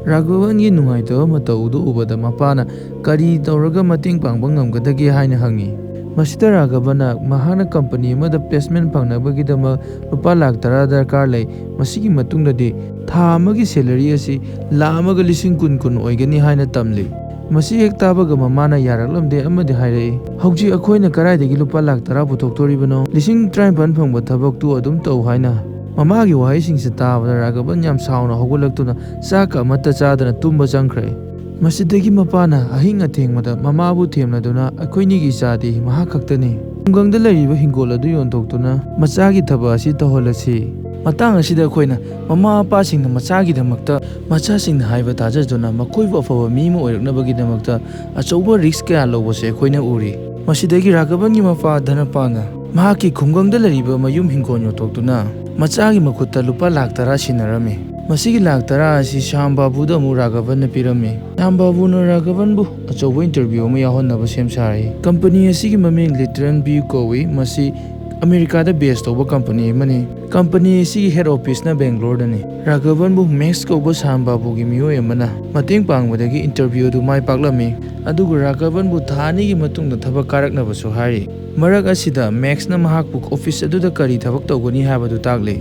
ꯔꯥꯘꯕꯟꯒꯤ ꯅꯨꯡꯉꯥꯏꯇꯕ ꯃꯇꯧꯗꯨ ꯎꯕꯗ ꯃꯄꯥꯅ ꯀꯔꯤ ꯇꯧꯔꯒ ꯃꯇꯦꯡ ꯄꯥꯡꯕ ꯉꯝꯒꯗꯒꯦ ꯍꯥꯏꯅ ꯍꯪꯉꯤ꯫ ꯃꯁꯤꯗ ꯔꯥꯘꯕꯟꯅ ꯃꯍꯥꯛꯅ ꯀꯝꯄꯅꯤ ꯑꯃꯗ ꯄ꯭ꯂꯦꯁꯃꯦꯟ ꯐꯪꯅꯕꯒꯤꯗꯃꯛ ꯂꯨꯄꯥ ꯂꯥꯈ ꯇꯔꯥ ꯗꯔꯀꯥꯔ ꯂꯩ, ꯃꯁꯤꯒꯤ ꯃꯇꯨꯡꯗꯗꯤ ꯊꯥ ꯑꯃꯒꯤ ꯁꯦꯂꯔꯤ ꯑꯁꯤ ꯂꯥꯈ ꯑꯃꯒ ꯂꯤꯁꯤꯡ ꯀꯨꯟ ꯀꯨꯟ ꯑꯣꯏꯒꯅꯤ ꯍꯥꯏꯅ ꯇꯝꯂꯤ꯫ ꯃꯁꯤ ꯍꯦꯛ ꯇꯥꯕꯒ ꯃꯃꯥꯅ ꯌꯥꯔꯛꯂꯝꯗꯦ ꯑꯃꯗꯤ ꯍꯥꯏꯔꯛꯏ, "ꯍꯧꯖꯤꯛ ꯑꯩꯈꯣꯏꯅ ꯀꯗꯥꯏꯗꯒꯤ ꯂꯨꯄꯥ ꯂꯥꯈ ꯇꯔꯥ ꯄꯨꯊꯣꯛꯇꯣꯔꯤꯕꯅꯣ? ꯂꯤꯁꯤꯡ ꯇꯔꯥꯅꯤꯄꯥꯟ ꯐꯪꯕ ꯊꯕꯛꯇꯨ ꯑꯗꯨꯝ ꯇꯧ" ꯍꯥꯏꯅ꯫ ꯃꯃꯥꯒꯤ ꯋꯥꯍꯩꯁꯤꯡꯁꯤ ꯇꯥꯕꯗ ꯔꯥꯘꯕꯟ ꯌꯥꯝ ꯁꯥꯎꯅ ꯍꯧꯒꯠꯂꯛꯇꯨꯅ ꯆꯥꯛꯀ ꯑꯃꯠꯇ ꯆꯥꯗꯅ ꯇꯨꯝꯕ ꯆꯪꯈ꯭ꯔꯦ꯫ ꯃꯁꯤꯗꯒꯤ ꯃꯄꯥꯅ ꯑꯍꯤꯡ ꯑꯊꯦꯡꯕꯗ ꯃꯃꯥꯕꯨ ꯊꯦꯝꯂꯗꯨꯅ, "ꯑꯩꯈꯣꯏꯅꯤꯒꯤ ꯏꯆꯥꯗꯤ ꯃꯍꯥꯛ ꯈꯛꯇꯅꯤ꯫ ꯈꯨꯡꯒꯪꯗ ꯂꯩꯔꯤꯕ ꯍꯤꯡꯒꯣꯜ ꯑꯗꯨ ꯌꯣꯟꯊꯣꯛꯇꯨꯅ ꯃꯆꯥꯒꯤ ꯊꯕꯛ ꯑꯁꯤ ꯇꯧꯍꯜꯂꯁꯤ"꯫ ꯃꯇꯥꯡ ꯑꯁꯤꯗ ꯑꯩꯈꯣꯏꯅ ꯃꯃꯥ ꯃꯄꯥꯁꯤꯡꯅ ꯃꯆꯥꯒꯤꯗꯃꯛꯇ ꯃꯆꯥꯁꯤꯡꯅ ꯍꯥꯏꯕ ꯇꯥꯖꯗꯨꯅ ꯃꯈꯣꯏꯕꯨ ꯑꯐꯕ ꯃꯤ ꯑꯃ ꯑꯣꯏꯔꯛꯅꯕꯒꯤꯗꯃꯛꯇ ꯑꯆꯧꯕ ꯔꯤꯁ꯭ꯛ ꯀꯌꯥ ꯂꯧꯕꯁꯦ ꯑꯩꯈꯣꯏꯅ ꯎꯔꯤ꯫ ꯃꯁꯤꯗꯒꯤ ꯔꯥꯘꯕꯟꯒꯤ ꯃꯄꯥ ꯙꯅꯄꯥꯅ ꯃꯍꯥꯛꯀꯤ ꯈꯨꯡꯒꯪꯗ ꯂꯩꯔꯤꯕ ꯃꯌꯨꯝ ꯍꯤꯡꯒꯣꯜ ꯌꯣꯟꯊꯣꯛꯇꯨꯅ ꯃꯆꯥꯒꯤ ꯃꯈꯨꯠꯇ ꯂꯨꯄꯥ ꯂꯥꯈ ꯇꯔꯥ ꯁꯤꯟꯅꯔꯝꯃꯤ꯫ ꯃꯁꯤꯒꯤ ꯂꯥꯈ ꯇꯔꯥ ꯑꯁꯤ ꯁ꯭ꯌꯥꯝ ꯕꯥꯕꯨꯗ ꯑꯃꯨꯛ ꯔꯥꯘꯕꯟꯅ ꯄꯤꯔꯝꯃꯤ꯫ ꯁ꯭ꯌꯥꯝ ꯕꯥꯕꯨꯅ ꯔꯥꯘꯕꯟꯕꯨ ꯑꯆꯧꯕ ꯏꯟꯇꯔꯚ꯭ꯌꯨ ꯑꯃ ꯌꯥꯎꯍꯟꯅꯕ ꯁꯦꯝ ꯁꯥꯔꯤ꯫ ꯀꯝꯄꯅꯤ ꯑꯁꯤꯒꯤ ꯃꯃꯤꯡ ꯂꯤꯇꯔꯟ ꯕ꯭ꯌꯨ ꯀꯧꯏ꯫ ꯃꯁꯤ ꯑꯃꯦꯔꯤꯀꯥꯗ ꯕꯦꯁ ꯇꯧꯕ ꯀꯝꯄꯅꯤ ꯑꯃꯅꯤ꯫ ꯀꯝꯄꯅꯤ ꯑꯁꯤꯒꯤ ꯍꯦꯗ ꯑꯣꯐꯤꯁꯅ ꯕꯦꯡꯒ꯭ꯂꯣꯔꯗꯅꯤ꯫ ꯔꯥꯘꯕꯟꯕꯨ ꯃꯦꯛꯁ ꯀꯧꯕ ꯁ꯭ꯌꯥꯝ ꯕꯥꯕꯨꯒꯤ ꯃꯤꯑꯣꯏ ꯑꯃꯅ ꯃꯇꯦꯡ ꯄꯥꯡꯕꯗꯒꯤ ꯏꯟꯇꯔꯚ꯭ꯌꯨ ꯑꯗꯨ ꯃꯥꯏ ꯄꯥꯛꯂꯝꯃꯤ, ꯑꯗꯨꯒ ꯔꯥꯘꯕꯟꯕꯨ ꯊꯥ ꯑꯅꯤꯒꯤ ꯃꯇꯨꯡꯗ ꯊꯕꯛ ꯀꯥꯔꯛꯅꯕꯁꯨ ꯍꯥꯏꯔꯤ꯫ ꯃꯔꯛ ꯑꯁꯤꯗ ꯃꯦꯛꯁꯅ ꯃꯍꯥꯛꯄꯨ ꯑꯣꯐꯤꯁ ꯑꯗꯨꯗ ꯀꯔꯤ ꯊꯕꯛ ꯇꯧꯒꯅꯤ ꯍꯥꯏꯕꯗꯨ ꯇꯥꯛꯂꯤ꯫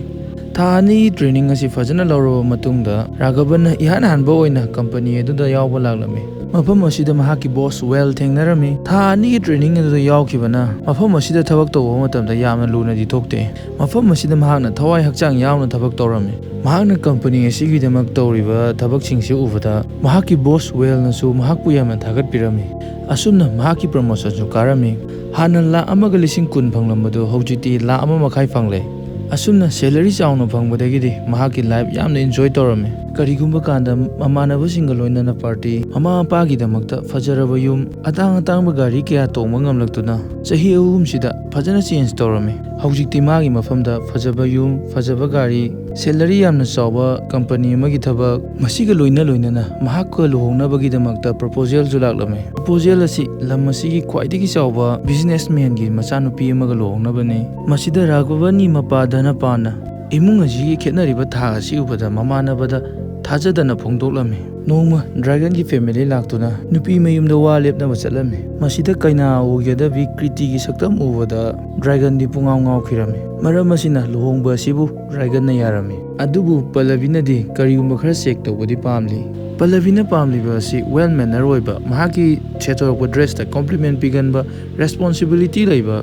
ꯊꯥ ꯑꯅꯤꯒꯤ ꯇ꯭ꯔꯦꯅꯤꯡ ꯑꯁꯤ ꯐꯖꯅ ꯂꯧꯔꯕ ꯃꯇꯨꯡꯗ, ꯔꯥꯘꯕꯟꯅ ꯏꯍꯥꯟ ꯍꯥꯟꯕ ꯑꯣꯏꯅ ꯀꯝꯄꯅꯤ ꯑꯗꯨꯗ ꯌꯥꯎꯕ ꯂꯥꯛꯂꯝꯃꯤ꯫ ꯃꯐꯝ ꯑꯁꯤꯗ ꯃꯍꯥꯛꯀꯤ ꯕꯣꯁ ꯋꯦꯜ ꯊꯦꯡꯅꯔꯝꯃꯤ꯫ ꯊꯥ ꯑꯅꯤꯒꯤ ꯇ꯭ꯔꯦꯅꯤꯡ ꯑꯗꯨꯗ ꯌꯥꯎꯈꯤꯕꯅ ꯃꯐꯝ ꯑꯁꯤꯗ ꯊꯕꯛ ꯇꯧꯕ ꯃꯇꯝꯗ ꯌꯥꯝꯅ ꯂꯨꯅꯗꯤ ꯊꯣꯛꯇꯦ꯫ ꯃꯐꯝ ꯑꯁꯤꯗ ꯃꯍꯥꯛꯅ ꯊꯋꯥꯏ ꯍꯛꯆꯥꯡ ꯌꯥꯎꯅ ꯊꯕꯛ ꯇꯧꯔꯝꯃꯤ꯫ ꯃꯍꯥꯛꯅ ꯀꯝꯄꯅꯤ ꯑꯁꯤꯒꯤꯗꯃꯛ ꯇꯧꯔꯤꯕ ꯊꯕꯛꯁꯤꯡꯁꯤ ꯎꯕꯗ ꯃꯍꯥꯛꯀꯤ ꯕꯣꯁ ꯋꯦꯜꯅꯁꯨ ꯃꯍꯥꯛꯄꯨ ꯌꯥꯝꯅ ꯊꯥꯒꯠꯄꯤꯔꯝꯃꯤ꯫ ꯑꯁꯨꯝꯅ ꯃꯍꯥꯛꯀꯤ ꯄ꯭ꯔꯃꯣꯁꯟꯁꯨ ꯀꯥꯔꯝꯃꯤ꯫ ꯍꯥꯟꯅ ꯂꯥꯈ ꯑꯃꯒ ꯂꯤꯁꯤꯡ ꯀꯨꯟ ꯐꯪꯂꯝꯕꯗꯨ ꯍꯧꯖꯤꯛꯇꯤ ꯂꯥꯈ ꯑꯃ ꯃꯈꯥꯏ ꯐꯪꯂꯦ꯫ ꯑꯁꯨꯝꯅ salary ꯆꯥꯎꯅ ꯐꯪꯕꯗꯒꯤꯗꯤ ꯃꯍꯥꯛꯀꯤ life ꯌꯥꯝꯅ enjoy ꯇꯧꯔꯝꯃꯤ꯫ ꯀꯔꯤꯒꯨꯝꯕ ꯀꯥꯟꯗ ꯃꯃꯥꯟꯅꯕꯁꯤꯡꯒ ꯂꯣꯏꯅꯅ party, ꯃꯃꯥ ꯃꯄꯥꯒꯤꯗꯃꯛꯇ ꯐꯖꯔꯕ ꯌꯨꯝ, ꯑꯇꯥꯡ ꯑꯇꯥꯡꯕ ꯒꯥꯔꯤ ꯀꯌꯥ ꯇꯣꯡꯕ ꯉꯝꯂꯛꯇꯨꯅ ꯆꯍꯤ ꯑꯍꯨꯝꯁꯤꯗ ꯐꯖꯅ change ꯇꯧꯔꯝꯃꯤ꯫ ꯍꯧꯖꯤꯛꯇꯤ ꯃꯥꯒꯤ ꯃꯐꯝꯗ ꯐꯖꯕ ꯌꯨꯝ, ꯐꯖꯕ ꯒꯥꯔꯤ, salary ꯌꯥꯝꯅ ꯆꯥꯎꯕ company ꯑꯃꯒꯤ ꯊꯕꯛ, ꯃꯁꯤꯒ ꯂꯣꯏꯅ ꯂꯣꯏꯅꯅ ꯃꯍꯥꯛꯀ ꯂꯨꯍꯣꯡꯅꯕꯒꯤꯗꯃꯛꯇ proposalꯁꯨ ꯂꯥꯛꯂꯝꯃꯤ꯫ Proposal ꯑꯁꯤ ꯂꯝ ꯑꯁꯤꯒꯤ ꯈ꯭ꯋꯥꯏꯗꯒꯤ ꯆꯥꯎꯕ businessmanꯒꯤ ꯃꯆꯥꯅꯨꯄꯤ ꯑꯃꯒ ꯂꯨꯍꯣꯡꯅꯕꯅꯤ꯫ ꯃꯁꯤꯗ ꯔꯥꯘꯕꯟꯒꯤ ꯃꯄꯥ ꯙꯅꯄꯥꯟꯅ ꯏꯃꯨꯡ ꯑꯁꯤꯒꯤ ꯈꯦꯠꯅꯔꯤꯕ ꯊꯥꯛ ꯑꯁꯤ ꯎꯕꯗ ꯃꯃꯥꯟꯅꯕꯗ ꯊꯥꯖꯗꯅ ꯐꯣꯡꯗꯣꯛꯂꯝꯃꯤ꯫ ꯅꯣꯡꯃ ꯗ꯭ꯔꯥꯏꯒꯟꯒꯤ family ꯂꯥꯛꯇꯨꯅ ꯅꯨꯄꯤ ꯃꯌꯨꯝꯗ ꯋꯥ ꯂꯦꯞꯅꯕ ꯆꯠꯂꯝꯃꯤ꯫ ꯃꯁꯤꯗ ꯀꯩꯅꯥ ꯑꯣꯏꯒꯗꯕꯤ ꯀ꯭ꯔꯤꯇꯤꯒꯤ ꯁꯛꯇꯝ ꯎꯕꯗ ꯗ꯭ꯔꯥꯏꯒꯟꯗꯤ ꯄꯨꯡꯉꯥꯎ ꯉꯥꯎꯈꯤꯔꯝꯃꯤ꯫ ꯃꯔꯝ ꯑꯁꯤꯅ ꯂꯨꯍꯣꯡꯕ ꯑꯁꯤꯕꯨ ꯗ꯭ꯔꯥꯏꯒꯟꯅ ꯌꯥꯔꯝꯃꯤ꯫ ꯑꯗꯨꯕꯨ ꯄꯜꯂꯕꯤꯅꯗꯤ ꯀꯔꯤꯒꯨꯝꯕ ꯈꯔ check ꯇꯧꯕꯗꯤ ꯄꯥꯝꯂꯤ꯫ ꯄꯜꯂꯕꯤꯅ ꯄꯥꯝꯂꯤꯕ ꯑꯁꯤ well manner ꯑꯣꯏꯕ, ꯃꯍꯥꯛꯀꯤ ꯁꯦꯠꯊꯣꯔꯛꯄ dressꯇ compliment ꯄꯤꯒꯟꯕ, responsibility ꯂꯩꯕ,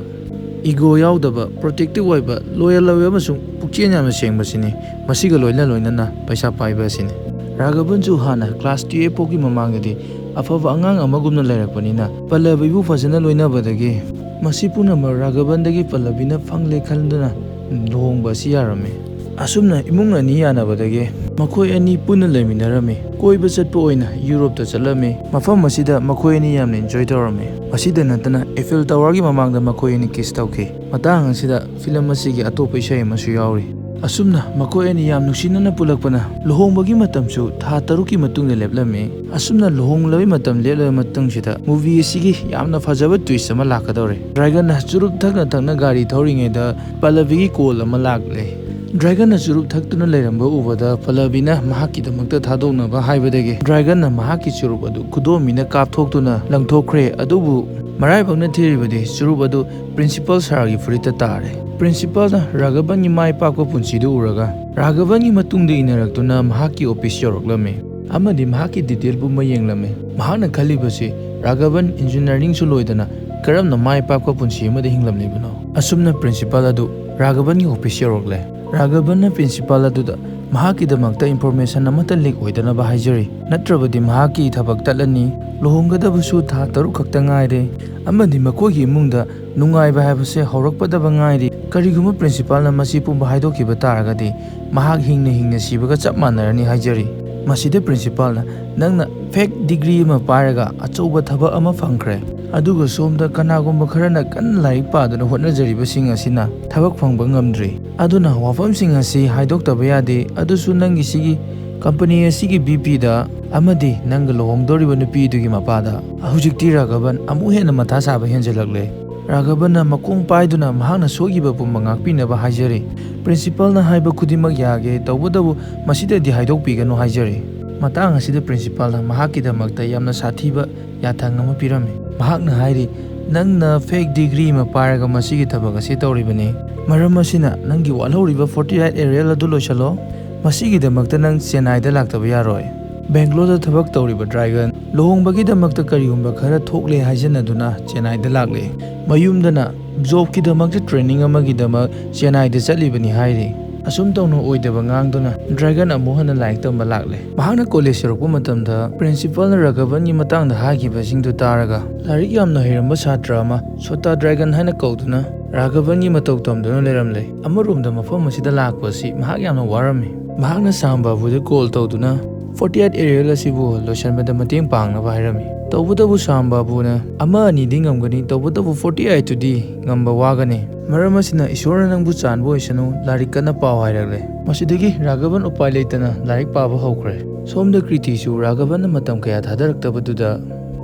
ego ꯌꯥꯎꯗꯕ, protective ꯑꯣꯏꯕ, loyal ꯑꯣꯏꯕ ꯑꯃꯁꯨꯡ ꯄꯨꯛꯆꯦꯜ ꯌꯥꯝꯅ ꯁꯦꯡꯕꯁꯤꯅꯤ꯫ ꯃꯁꯤꯒ ꯂꯣꯏꯅ ꯂꯣꯏꯅꯅ ꯄꯩꯁꯥ ꯄꯥꯏꯕ ꯑꯁꯤꯅꯤ꯫ ꯔꯥꯘꯕꯟꯁꯨ ꯍꯥꯟꯅ class twelve ꯐꯥꯎꯒꯤ ꯃꯃꯥꯡꯗꯗꯤ ꯑꯐꯕ ꯑꯉꯥꯡ ꯑꯃꯒꯨꯝꯅ ꯂꯩꯔꯛꯄꯅꯤꯅ ꯄꯜꯂꯕꯤꯕꯨ ꯐꯖꯅ ꯂꯣꯏꯅꯕꯗꯒꯤ ꯃꯁꯤ ꯄꯨꯝꯅꯃꯛ ꯔꯥꯘꯕꯟꯗꯒꯤ ꯄꯜꯂꯕꯤꯅ ꯐꯪꯂꯦ ꯈꯟꯗꯨꯅ ꯂꯨꯍꯣꯡꯕ ꯑꯁꯤ ꯌꯥꯔꯝꯃꯤ꯫ ꯑꯁꯨꯝꯅ ꯏꯃꯨꯡ ꯑꯅꯤ ꯌꯥꯅꯕꯗꯒꯤ ꯃꯈꯣꯏ ꯑꯅꯤ ꯄꯨꯟꯅ ꯂꯩꯃꯤꯟꯅꯔꯝꯃꯤ꯫ ꯀꯣꯏꯕ ꯆꯠꯄ ꯑꯣꯏꯅ ꯌꯨꯔꯣꯞꯇ ꯆꯠꯂꯝꯃꯤ꯫ ꯃꯐꯝ ꯑꯁꯤꯗ ꯃꯈꯣꯏ ꯑꯅꯤ ꯌꯥꯝꯅ enjoy ꯇꯧꯔꯝꯃꯤ꯫ ꯃꯁꯤꯗ ꯅꯠꯇꯅ Eiffel Towerꯒꯤ ꯃꯃꯥꯡꯗ ꯃꯈꯣꯏ ꯑꯅꯤ kiss ꯇꯧꯈꯤ꯫ ꯃꯇꯥꯡ ꯑꯁꯤꯗ film ꯑꯁꯤꯒꯤ ꯑꯇꯣꯞꯄ ꯏꯁꯩ ꯑꯃꯁꯨ ꯌꯥꯎꯔꯤ꯫ ꯑꯁꯨꯝꯅ ꯃꯈꯣꯏ ꯑꯅꯤ ꯌꯥꯝ ꯅꯨꯡꯁꯤꯅꯅ ꯄꯨꯜꯂꯛꯄꯅ ꯂꯨꯍꯣꯡꯕꯒꯤ ꯃꯇꯝꯁꯨ ꯊꯥ ꯇꯔꯨꯛꯀꯤ ꯃꯇꯨꯡꯗ ꯂꯦꯞꯂꯝꯃꯤ꯫ ꯑꯁꯨꯝꯅ ꯂꯨꯍꯣꯡꯂꯕꯒꯤ ꯃꯇꯝ ꯂꯦꯞꯂꯕ ꯃꯇꯨꯡꯁꯤꯗ movie ꯑꯁꯤꯒꯤ ꯌꯥꯝꯅ ꯐꯖꯕ twist ꯑꯃ ꯂꯥꯛꯀꯗꯧꯔꯦ꯫ ꯗ꯭ꯔꯥꯏꯒꯟꯅ ꯆꯨꯔꯨꯞ ꯊꯛꯅ ꯊꯛꯅ ꯒꯥꯔꯤ ꯊꯧꯔꯤꯉꯩꯗ ꯄꯜꯂꯕꯤꯒꯤ call ꯑꯃ ꯂꯥꯛꯂꯦ꯫ ꯗ꯭ꯔꯥꯏꯒꯟꯅ ꯆꯨꯔꯨꯞ ꯊꯛꯇꯨꯅ ꯂꯩꯔꯝꯕ ꯎꯕꯗ ꯄꯜꯂꯕꯤꯅ ꯃꯍꯥꯛꯀꯤꯗꯃꯛꯇ ꯊꯥꯗꯣꯛꯅꯕ ꯍꯥꯏꯕꯗꯒꯤ ꯗ꯭ꯔꯥꯏꯒꯟꯅ ꯃꯍꯥꯛꯀꯤ ꯆꯨꯔꯨꯞ ꯑꯗꯨ ꯈꯨꯗꯣꯝꯕꯤꯅ ꯀꯥꯞꯊꯣꯛꯇꯨꯅ ꯂꯪꯊꯣꯛꯈ꯭ꯔꯦ꯫ ꯑꯗꯨꯕꯨ ꯃꯔꯥꯏꯕꯛꯅ ꯊꯤꯔꯤꯕꯗꯤ ꯆꯨꯔꯨꯞ ꯑꯗꯨ principal sirꯒꯤ ꯐꯨꯔꯤꯠꯇ ꯇꯥꯔꯦ꯫ Principalꯅ ꯔꯥꯘꯕꯟꯒꯤ ꯃꯥꯏ ꯄꯥꯛꯄ ꯄꯨꯟꯁꯤꯗꯨ ꯎꯔꯒ ꯔꯥꯘꯕꯟꯒꯤ ꯃꯇꯨꯡꯗ ꯏꯟꯅꯔꯛꯇꯨꯅ ꯃꯍꯥꯛꯀꯤ office ꯌꯧꯔꯛꯂꯝꯃꯤ ꯑꯃꯗꯤ ꯃꯍꯥꯛꯀꯤ detail ꯄꯨꯝꯕ ꯌꯦꯡꯂꯝꯃꯤ꯫ ꯃꯍꯥꯛꯅ ꯈꯜꯂꯤꯕꯁꯤ ꯔꯥꯘꯕꯟ engineeringꯁꯨ ꯂꯣꯏꯗꯅ ꯀꯔꯝꯅ ꯃꯥꯏ ꯄꯥꯛꯄ ꯄꯨꯟꯁꯤ ꯑꯃꯗ ꯍꯤꯡꯂꯝꯂꯤꯕꯅꯣ? ꯑꯁꯨꯝꯅ principal ꯑꯗꯨ ꯔꯥꯘꯕꯟꯒꯤ office ꯌꯧꯔꯛꯂꯦ꯫ ꯔꯥꯘꯕꯟꯅ principal ꯑꯗꯨꯗ ꯃꯍꯥꯛꯀꯤꯗꯃꯛꯇ ꯏꯟꯐꯣꯔꯃꯦꯁꯟ ꯑꯃꯠꯇ ꯂꯤꯛ ꯑꯣꯏꯗꯅꯕ ꯍꯥꯏꯖꯔꯤ, ꯅꯠꯇ꯭ꯔꯕꯗꯤ ꯃꯍꯥꯛꯀꯤ ꯊꯕꯛ ꯇꯠꯂꯅꯤ꯫ ꯂꯨꯍꯣꯡꯒꯗꯕꯁꯨ ꯊꯥ ꯇꯔꯨꯛ ꯈꯛꯇ ꯉꯥꯏꯔꯦ, ꯑꯃꯗꯤ ꯃꯈꯣꯏꯒꯤ ꯏꯃꯨꯡꯗ ꯅꯨꯡꯉꯥꯏꯕ ꯍꯥꯏꯕꯁꯦ ꯍꯧꯔꯛꯄꯗꯕ ꯉꯥꯏꯔꯤ꯫ ꯀꯔꯤꯒꯨꯝꯕ ꯄ꯭ꯔꯤꯟꯁꯤꯄꯥꯜꯅ ꯃꯁꯤ ꯄꯨꯝꯕ ꯍꯥꯏꯗꯣꯛꯈꯤꯕ ꯇꯥꯔꯒꯗꯤ, ꯃꯍꯥꯛ ꯍꯤꯡꯅ ꯍꯤꯡꯅ ꯁꯤꯕꯒ ꯆꯞ ꯃꯥꯟꯅꯔꯅꯤ ꯍꯥꯏꯖꯔꯤ꯫ ꯃꯁꯤꯗ ꯄ꯭ꯔꯤꯟꯁꯤꯄꯥꯜꯅ, "ꯅꯪꯅ ꯐꯦꯛ ꯗꯤꯒ꯭ꯔꯤ ꯑꯃ ꯄꯥꯏꯔꯒ ꯑꯆꯧꯕ ꯊꯕꯛ ꯑꯃ ꯐꯪꯈ꯭ꯔꯦ, ꯑꯗꯨꯒ ꯁꯣꯝꯗ ꯀꯅꯥꯒꯨꯝꯕ ꯈꯔꯅ ꯀꯟꯅ ꯂꯥꯏꯔꯤꯛ ꯄꯥꯗꯨꯅ ꯍꯣꯠꯅꯖꯔꯤꯕꯁꯤꯡ ꯑꯁꯤꯅ ꯊꯕꯛ ꯐꯪꯕ ꯉꯝꯗ꯭ꯔꯤ꯫ ꯑꯗꯨꯅ ꯋꯥꯐꯝꯁꯤꯡ ꯑꯁꯤ ꯍꯥꯏꯗꯣꯛꯇꯕ ꯌꯥꯗꯦ, ꯑꯗꯨꯁꯨ ꯅꯪꯒꯤ ꯁꯤꯒꯤ ꯀꯝꯄꯅꯤ ꯑꯁꯤꯒꯤ ꯚꯤ ꯄꯤꯗ ꯑꯃꯗꯤ ꯅꯪꯒ ꯂꯨꯍꯣꯡꯗꯧꯔꯤꯕ ꯅꯨꯄꯤꯗꯨꯒꯤ ꯃꯄꯥꯗ"꯫ ꯍꯧꯖꯤꯛꯇꯤ ꯔꯥꯘꯕꯟ ꯑꯃꯨꯛ ꯍꯦꯟꯅ ꯃꯊꯥ ꯁꯥꯕ ꯍꯦꯟꯖꯜꯂꯛꯂꯦ꯫ ꯔꯥꯘꯕꯟꯅ ꯃꯈꯣꯡ ꯄꯥꯏꯗꯨꯅ ꯃꯍꯥꯛꯅ ꯁꯣꯏꯈꯤꯕ ꯄꯨꯝꯕ ꯉꯥꯛꯄꯤꯅꯕ ꯍꯥꯏꯖꯔꯤ꯫ "ꯄ꯭ꯔꯤꯟꯁꯤꯄꯥꯜꯅ ꯍꯥꯏꯕ ꯈꯨꯗꯤꯡꯃꯛ ꯌꯥꯒꯦ, ꯇꯧꯕꯇꯕꯨ ꯃꯁꯤꯗꯗꯤ ꯍꯥꯏꯗꯣꯛꯄꯤꯒꯅꯨ" ꯍꯥꯏꯖꯔꯤ꯫ ꯃꯇꯥꯡ ꯑꯁꯤꯗ ꯄ꯭ꯔꯤꯟꯁꯤꯄꯥꯜꯅ ꯃꯍꯥꯛꯀꯤꯗꯃꯛꯇ ꯌꯥꯝꯅ ꯁꯥꯊꯤꯕ ꯌꯥꯊꯪ ꯑꯃ ꯄꯤꯔꯝꯃꯤ꯫ ꯃꯍꯥꯛꯅ ꯍꯥꯏꯔꯤ, "ꯅꯪꯅ ꯐꯦꯛ ꯗꯤꯒ꯭ꯔꯤ ꯑꯃ ꯄꯥꯏꯔꯒ ꯃꯁꯤꯒꯤ ꯊꯕꯛ ꯑꯁꯤ ꯇꯧꯔꯤꯕꯅꯤ꯫ ꯃꯔꯝ ꯑꯁꯤꯅ ꯅꯪꯒꯤ ꯋꯥꯠꯍꯧꯔꯤꯕ ꯐꯣꯔꯇꯤ ꯑꯩꯠ ꯑꯦꯔꯤꯌꯦꯜ ꯑꯗꯨ ꯂꯣꯏꯁꯤꯜꯂꯣ꯫ ꯃꯁꯤꯒꯤꯗꯃꯛꯇ ꯅꯪ ꯆꯦꯟꯅꯥꯏꯗ ꯂꯥꯛꯇꯕ ꯌꯥꯔꯣꯏ"꯫ ꯕꯦꯡꯒ꯭ꯂꯣꯔꯗ ꯊꯕꯛ ꯇꯧꯔꯤꯕ ꯗ꯭ꯔꯥꯏꯒꯟ ꯂꯨꯍꯣꯡꯕꯒꯤꯗꯃꯛꯇ ꯀꯔꯤꯒꯨꯝꯕ ꯈꯔ ꯊꯣꯛꯂꯦ ꯍꯥꯏꯖꯅꯗꯨꯅ ꯆꯦꯟꯅꯥꯏꯗ ꯂꯥꯛꯂꯦ꯫ ꯃꯌꯨꯝꯗꯅ ꯖꯣꯕꯀꯤꯗꯃꯛꯇ ꯇ꯭ꯔꯦꯅꯤꯡ ꯑꯃꯒꯤꯗꯃꯛ ꯆꯦꯟꯅꯥꯏꯗ ꯆꯠꯂꯤꯕꯅꯤ ꯍꯥꯏꯔꯤ꯫ ꯑꯁꯨꯝ ꯇꯧꯅ ꯑꯣꯏꯗꯕ ꯉꯥꯡꯗꯨꯅ ꯗ꯭ꯔꯥꯒꯟ ꯑꯃꯨꯛ ꯍꯟꯅ ꯂꯥꯏꯔꯤꯛ ꯇꯝꯕ ꯂꯥꯛꯂꯦ꯫ ꯃꯍꯥꯛꯅ ꯀꯣꯂꯦꯖ ꯌꯧꯔꯛꯄ ꯃꯇꯝꯗ ꯄ꯭ꯔꯤꯟꯁꯤꯄꯥꯜꯅ ꯔꯥꯘꯕꯟꯒꯤ ꯃꯇꯥꯡꯗ ꯍꯥꯏꯈꯤꯕꯁꯤꯡꯗꯨ ꯇꯥꯔꯒ, ꯂꯥꯏꯔꯤꯛ ꯌꯥꯝꯅ ꯍꯩꯔꯝꯕ ꯁꯥꯇ꯭ꯔ ꯑꯃ ꯁꯣꯇꯥ ꯗ꯭ꯔꯥꯒꯟ ꯍꯥꯏꯅ ꯀꯧꯗꯨꯅ ꯔꯥꯘꯕꯟꯒꯤ ꯃꯇꯧ ꯇꯝꯗꯨꯅ ꯂꯩꯔꯝꯂꯦ꯫ ꯑꯃꯔꯣꯝꯗ ꯃꯐꯝ ꯑꯁꯤꯗ ꯂꯥꯛꯄ ꯑꯁꯤ ꯃꯍꯥꯛ ꯌꯥꯝꯅ ꯋꯥꯔꯝꯃꯤ꯫ ꯃꯍꯥꯛꯅ ꯁꯥꯝꯕꯥꯕꯨꯗ ꯀꯣꯜ ꯇꯧꯗꯨꯅ ꯐꯣꯔꯇꯤ ꯑꯩꯠ ꯑꯦꯔꯤꯌꯦꯜ ꯑꯁꯤꯕꯨ ꯂꯣꯏꯁꯤꯟꯕꯗ ꯃꯇꯦꯡ ꯄꯥꯡꯅꯕ ꯍꯥꯏꯔꯝꯃꯤ꯫ ꯇꯧꯕꯇꯕꯨ ꯁꯥꯝꯕꯥꯕꯨꯅ, "ꯑꯃ ꯑꯅꯤꯗꯤ ꯉꯝꯒꯅꯤ, ꯇꯧꯕꯇꯕꯨ ꯐꯣꯔꯇꯤ ꯑꯩꯠꯇꯨꯗꯤ ꯉꯝꯕ ꯋꯥꯒꯅꯤ꯫ ꯃꯔꯝ ꯑꯁꯤꯅ ꯏꯁꯣꯔꯅ ꯅꯪꯕꯨ ꯆꯥꯟꯕ ꯑꯣꯏꯁꯅꯨ, ꯂꯥꯏꯔꯤꯛ ꯀꯟꯅ ꯄꯥꯎ" ꯍꯥꯏꯔꯛꯂꯦ꯫ ꯃꯁꯤꯗꯒꯤ ꯔꯥꯘꯕꯟ ꯎꯄꯥꯏ ꯂꯩꯇꯅ ꯂꯥꯏꯔꯤꯛ ꯄꯥꯕ ꯍꯧꯈ꯭ꯔꯦ꯫ ꯁꯣꯝꯗ ꯀ꯭ꯔꯤꯇꯤꯁꯨ ꯔꯥꯘꯕꯟꯅ ꯃꯇꯝ ꯀꯌꯥ ꯊꯥꯗꯔꯛꯇꯕꯗꯨꯗ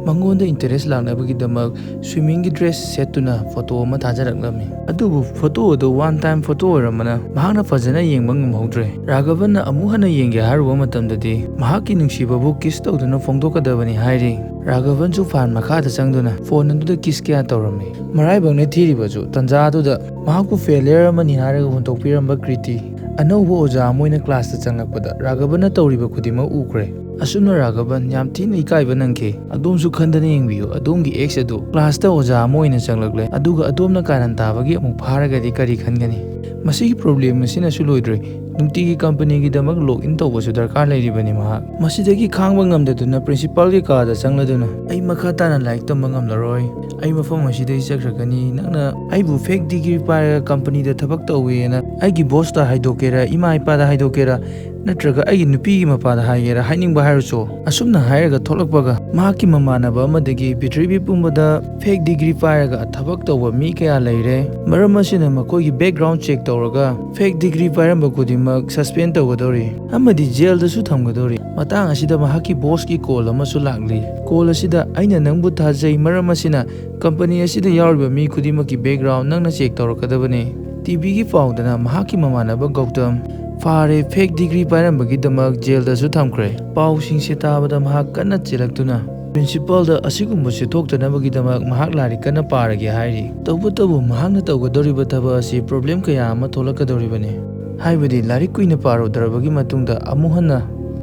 ꯃꯉꯣꯟꯗ ꯏꯟꯇꯔꯦꯁ ꯂꯥꯛꯅꯕꯒꯤꯗꯃꯛ ꯁ꯭ꯋꯤꯃꯤꯡꯒꯤ ꯗ꯭ꯔꯦꯁ ꯁꯦꯠꯇꯨꯅ ꯐꯣꯇꯣ ꯑꯃ ꯊꯥꯖꯔꯛꯂꯝꯃꯤ꯫ ꯑꯗꯨꯕꯨ ꯐꯣꯇꯣ ꯑꯗꯨ ꯋꯥꯟ ꯇꯥꯏꯝ ꯐꯣꯇꯣ ꯑꯣꯏꯔꯝꯕꯅ ꯃꯍꯥꯛꯅ ꯐꯖꯅ ꯌꯦꯡꯕ ꯉꯝꯍꯧꯗ꯭ꯔꯦ꯫ ꯔꯥꯘꯕꯟꯅ ꯑꯃꯨꯛ ꯍꯟꯅ ꯌꯦꯡꯒꯦ ꯍꯥꯏꯔꯨꯕ ꯃꯇꯝꯗꯗꯤ ꯃꯍꯥꯛꯀꯤ ꯅꯨꯡꯁꯤꯕꯕꯨ ꯀꯤꯁ ꯇꯧꯗꯨꯅ ꯐꯣꯡꯗꯣꯛꯀꯗꯕꯅꯤ ꯍꯥꯏꯔꯤ꯫ ꯔꯥꯘꯕꯟꯁꯨ ꯐꯥꯟ ꯃꯈꯥꯗ ꯆꯪꯗꯨꯅ ꯐꯣꯟ ꯑꯗꯨꯗ ꯀꯤꯁ ꯀꯌꯥ ꯇꯧꯔꯝꯃꯤ꯫ ꯃꯔꯥꯏꯕꯛꯅ ꯊꯤꯔꯤꯕꯁꯨ ꯇꯟꯖꯥꯗꯨꯗ ꯃꯍꯥꯛꯄꯨ ꯐꯦꯂꯤꯌꯔ ꯑꯃꯅꯤ ꯍꯥꯏꯔꯒ ꯍꯨꯟꯗꯣꯛꯄꯤꯔꯝꯕ ꯀ꯭ꯔꯤꯇꯤ꯫ ꯑꯅꯧꯕ ꯑꯣꯖꯥ ꯑꯃ ꯑꯣꯏꯅ ꯀ꯭ꯂꯥꯁꯇ ꯆꯪꯂꯛꯄꯗ ꯔꯥꯘꯕꯟꯅ ꯇꯧꯔꯤꯕ ꯈꯨꯗꯤꯡꯃꯛ ꯎꯈ꯭ꯔꯦ꯫ ꯑꯁꯨꯝꯅ ꯔꯥꯘꯕꯟ ꯌꯥꯝ ꯊꯤꯅ ꯏꯀꯥꯏꯕ ꯅꯪꯈꯤ꯫ ꯑꯗꯣꯝꯁꯨ ꯈꯟꯗꯅ ꯌꯦꯡꯕꯤꯌꯨ, ꯑꯗꯣꯝꯒꯤ ꯑꯦꯛꯁ ꯑꯗꯨ ꯀ꯭ꯂꯥꯁꯇ ꯑꯣꯖꯥ ꯑꯃ ꯑꯣꯏꯅ ꯆꯪꯂꯛꯂꯦ, ꯑꯗꯨꯒ ꯑꯗꯣꯝꯅ ꯀꯥꯔꯟ ꯇꯥꯕꯒꯤ ꯑꯃꯨꯛ ꯐꯥꯔꯒꯗꯤ ꯀꯔꯤ ꯈꯟꯒꯅꯤ? ꯃꯁꯤꯒꯤ ꯄ꯭ꯔꯣꯕ꯭ꯂꯦꯝ ꯑꯁꯤꯅꯁꯨ ꯂꯣꯏꯗ꯭ꯔꯣꯏ꯫ ꯅꯨꯡꯇꯤꯒꯤ ꯀꯝꯄꯅꯤꯒꯤꯗꯃꯛ ꯂꯣꯒ ꯏꯟ ꯇꯧꯕꯁꯨ ꯗꯔꯀꯥꯔ ꯂꯩꯔꯤꯕꯅꯤ ꯃꯍꯥꯛ꯫ ꯃꯁꯤꯗꯒꯤ ꯈꯥꯡꯕ ꯉꯝꯗꯗꯨꯅ ꯄ꯭ꯔꯤꯟꯁꯤꯄꯥꯜꯒꯤ ꯀꯥꯗ ꯆꯪꯂꯗꯨꯅ, "ꯑꯩ ꯃꯈꯥ ꯇꯥꯅ ꯂꯥꯏꯔꯤꯛ ꯇꯝꯕ ꯉꯝꯂꯔꯣꯏ, ꯑꯩ ꯃꯐꯝ ꯑꯁꯤꯗꯒꯤ ꯆꯠꯈ꯭ꯔꯒꯅꯤ, ꯅꯪꯅ ꯑꯩꯕꯨ ꯐꯦꯛ ꯗꯤꯒ꯭ꯔꯤ ꯄꯥꯏꯔꯒ ꯀꯝꯄꯅꯤꯗ ꯊꯕꯛ ꯇꯧꯋꯦꯅ ꯑꯩꯒꯤ ꯕꯣꯁꯇ ꯍꯥꯏꯗꯣꯛꯀꯦꯔꯥ, ꯏꯃꯥ ꯏꯄꯥꯗ ꯍꯥꯏꯗꯣꯛꯀꯦꯔꯥ, ꯅꯠꯇ꯭ꯔꯒ ꯑꯩꯒꯤ ꯅꯨꯄꯤꯒꯤ ꯃꯄꯥꯗ ꯍꯥꯏꯒꯦꯔꯥ, ꯍꯥꯏꯅꯤꯡꯕ ꯍꯥꯏꯔꯨꯆꯣ꯫" ꯑꯁꯨꯝꯅ ꯍꯥꯏꯔꯒ ꯊꯣꯛꯂꯛꯄꯒ, ꯃꯍꯥꯛꯀꯤ ꯃꯃꯥꯟꯅꯕ ꯑꯃꯗꯒꯤ ꯄ꯭ꯔꯤꯊꯤꯕꯤ ꯄꯨꯝꯕꯗ ꯐꯦꯛ ꯗꯤꯒ꯭ꯔꯤ ꯄꯥꯏꯔꯒ ꯊꯕꯛ ꯇꯧꯕ ꯃꯤ ꯀꯌꯥ ꯂꯩꯔꯦ, ꯃꯔꯝ ꯑꯁꯤꯅ ꯃꯈꯣꯏꯒꯤ ꯕꯦꯛꯒ꯭ꯔꯥꯎꯟ ꯆꯦꯛ ꯇꯧꯔꯒ ꯐꯦꯛ ꯗꯤꯒ꯭ꯔꯤ ꯄꯥꯏꯔꯝꯕ ꯈꯨꯗꯤꯡꯃꯛ ꯁꯁꯄꯦꯟ ꯇꯧꯒꯗꯧꯔꯤ ꯑꯃꯗꯤ ꯖꯦꯜꯗꯁꯨ ꯊꯝꯒꯗꯧꯔꯤ꯫ ꯃꯇꯥꯡ ꯑꯁꯤꯗ ꯃꯍꯥꯛꯀꯤ ꯕꯣꯁꯀꯤ ꯀꯣꯜ ꯑꯃꯁꯨ ꯂꯥꯛꯂꯤ꯫ ꯀꯣꯜ ꯑꯁꯤꯗ, "ꯑꯩꯅ ꯅꯪꯕꯨ ꯊꯥꯖꯩ, ꯃꯔꯝ ꯑꯁꯤꯅ ꯀꯝꯄꯅꯤ ꯑꯁꯤꯗ ꯌꯥꯎꯔꯤꯕ ꯃꯤ ꯈꯨꯗꯤꯡꯃꯛꯀꯤ ꯕꯦꯛꯒ꯭ꯔꯥꯎꯟ ꯅꯪꯅ ꯆꯦꯛ ꯇꯧꯔꯛꯀꯗꯕꯅꯤ꯫" ꯇꯤꯚꯤꯒꯤ ꯄꯥꯎꯗꯅ ꯃꯍꯥꯛꯀꯤ ꯃꯃꯥꯟꯅꯕ ꯒꯧꯇꯝ ꯐꯥꯔꯦ, ꯐꯦꯛ ꯗꯤꯒ꯭ꯔꯤ ꯄꯥꯏꯔꯝꯕꯒꯤꯗꯃꯛ ꯖꯦꯜꯗꯁꯨ ꯊꯝꯈ꯭ꯔꯦ꯫ ꯄꯥꯎꯁꯤꯡꯁꯦ ꯇꯥꯕꯗ ꯃꯍꯥꯛ ꯀꯟꯅ ꯆꯦꯜꯂꯛꯇꯨꯅ ꯄ꯭ꯔꯤꯟꯁꯤꯄꯥꯜꯗ ꯑꯁꯤꯒꯨꯝꯕꯁꯦ ꯊꯣꯛꯇꯅꯕꯒꯤꯗꯃꯛ ꯃꯍꯥꯛ ꯂꯥꯏꯔꯤꯛ ꯀꯟꯅ ꯄꯥꯔꯒꯦ ꯍꯥꯏꯔꯤ꯫ ꯇꯧꯕꯇꯕꯨ ꯃꯍꯥꯛꯅ ꯇꯧꯒꯗꯧꯔꯤꯕ ꯊꯕꯛ ꯑꯁꯤ ꯄ꯭ꯔꯣꯕ꯭ꯂꯦꯝ ꯀꯌꯥ ꯑꯃ ꯊꯣꯛꯂꯛꯀꯗꯧꯔꯤꯕꯅꯤ꯫ ꯍꯥꯏꯕꯗꯤ ꯂꯥꯏꯔꯤꯛ ꯀꯨꯏꯅ ꯄꯥꯔꯨꯗ꯭ꯔꯕꯒꯤ ꯃꯇꯨꯡꯗ ꯑꯃꯨꯛ ꯍꯟꯅ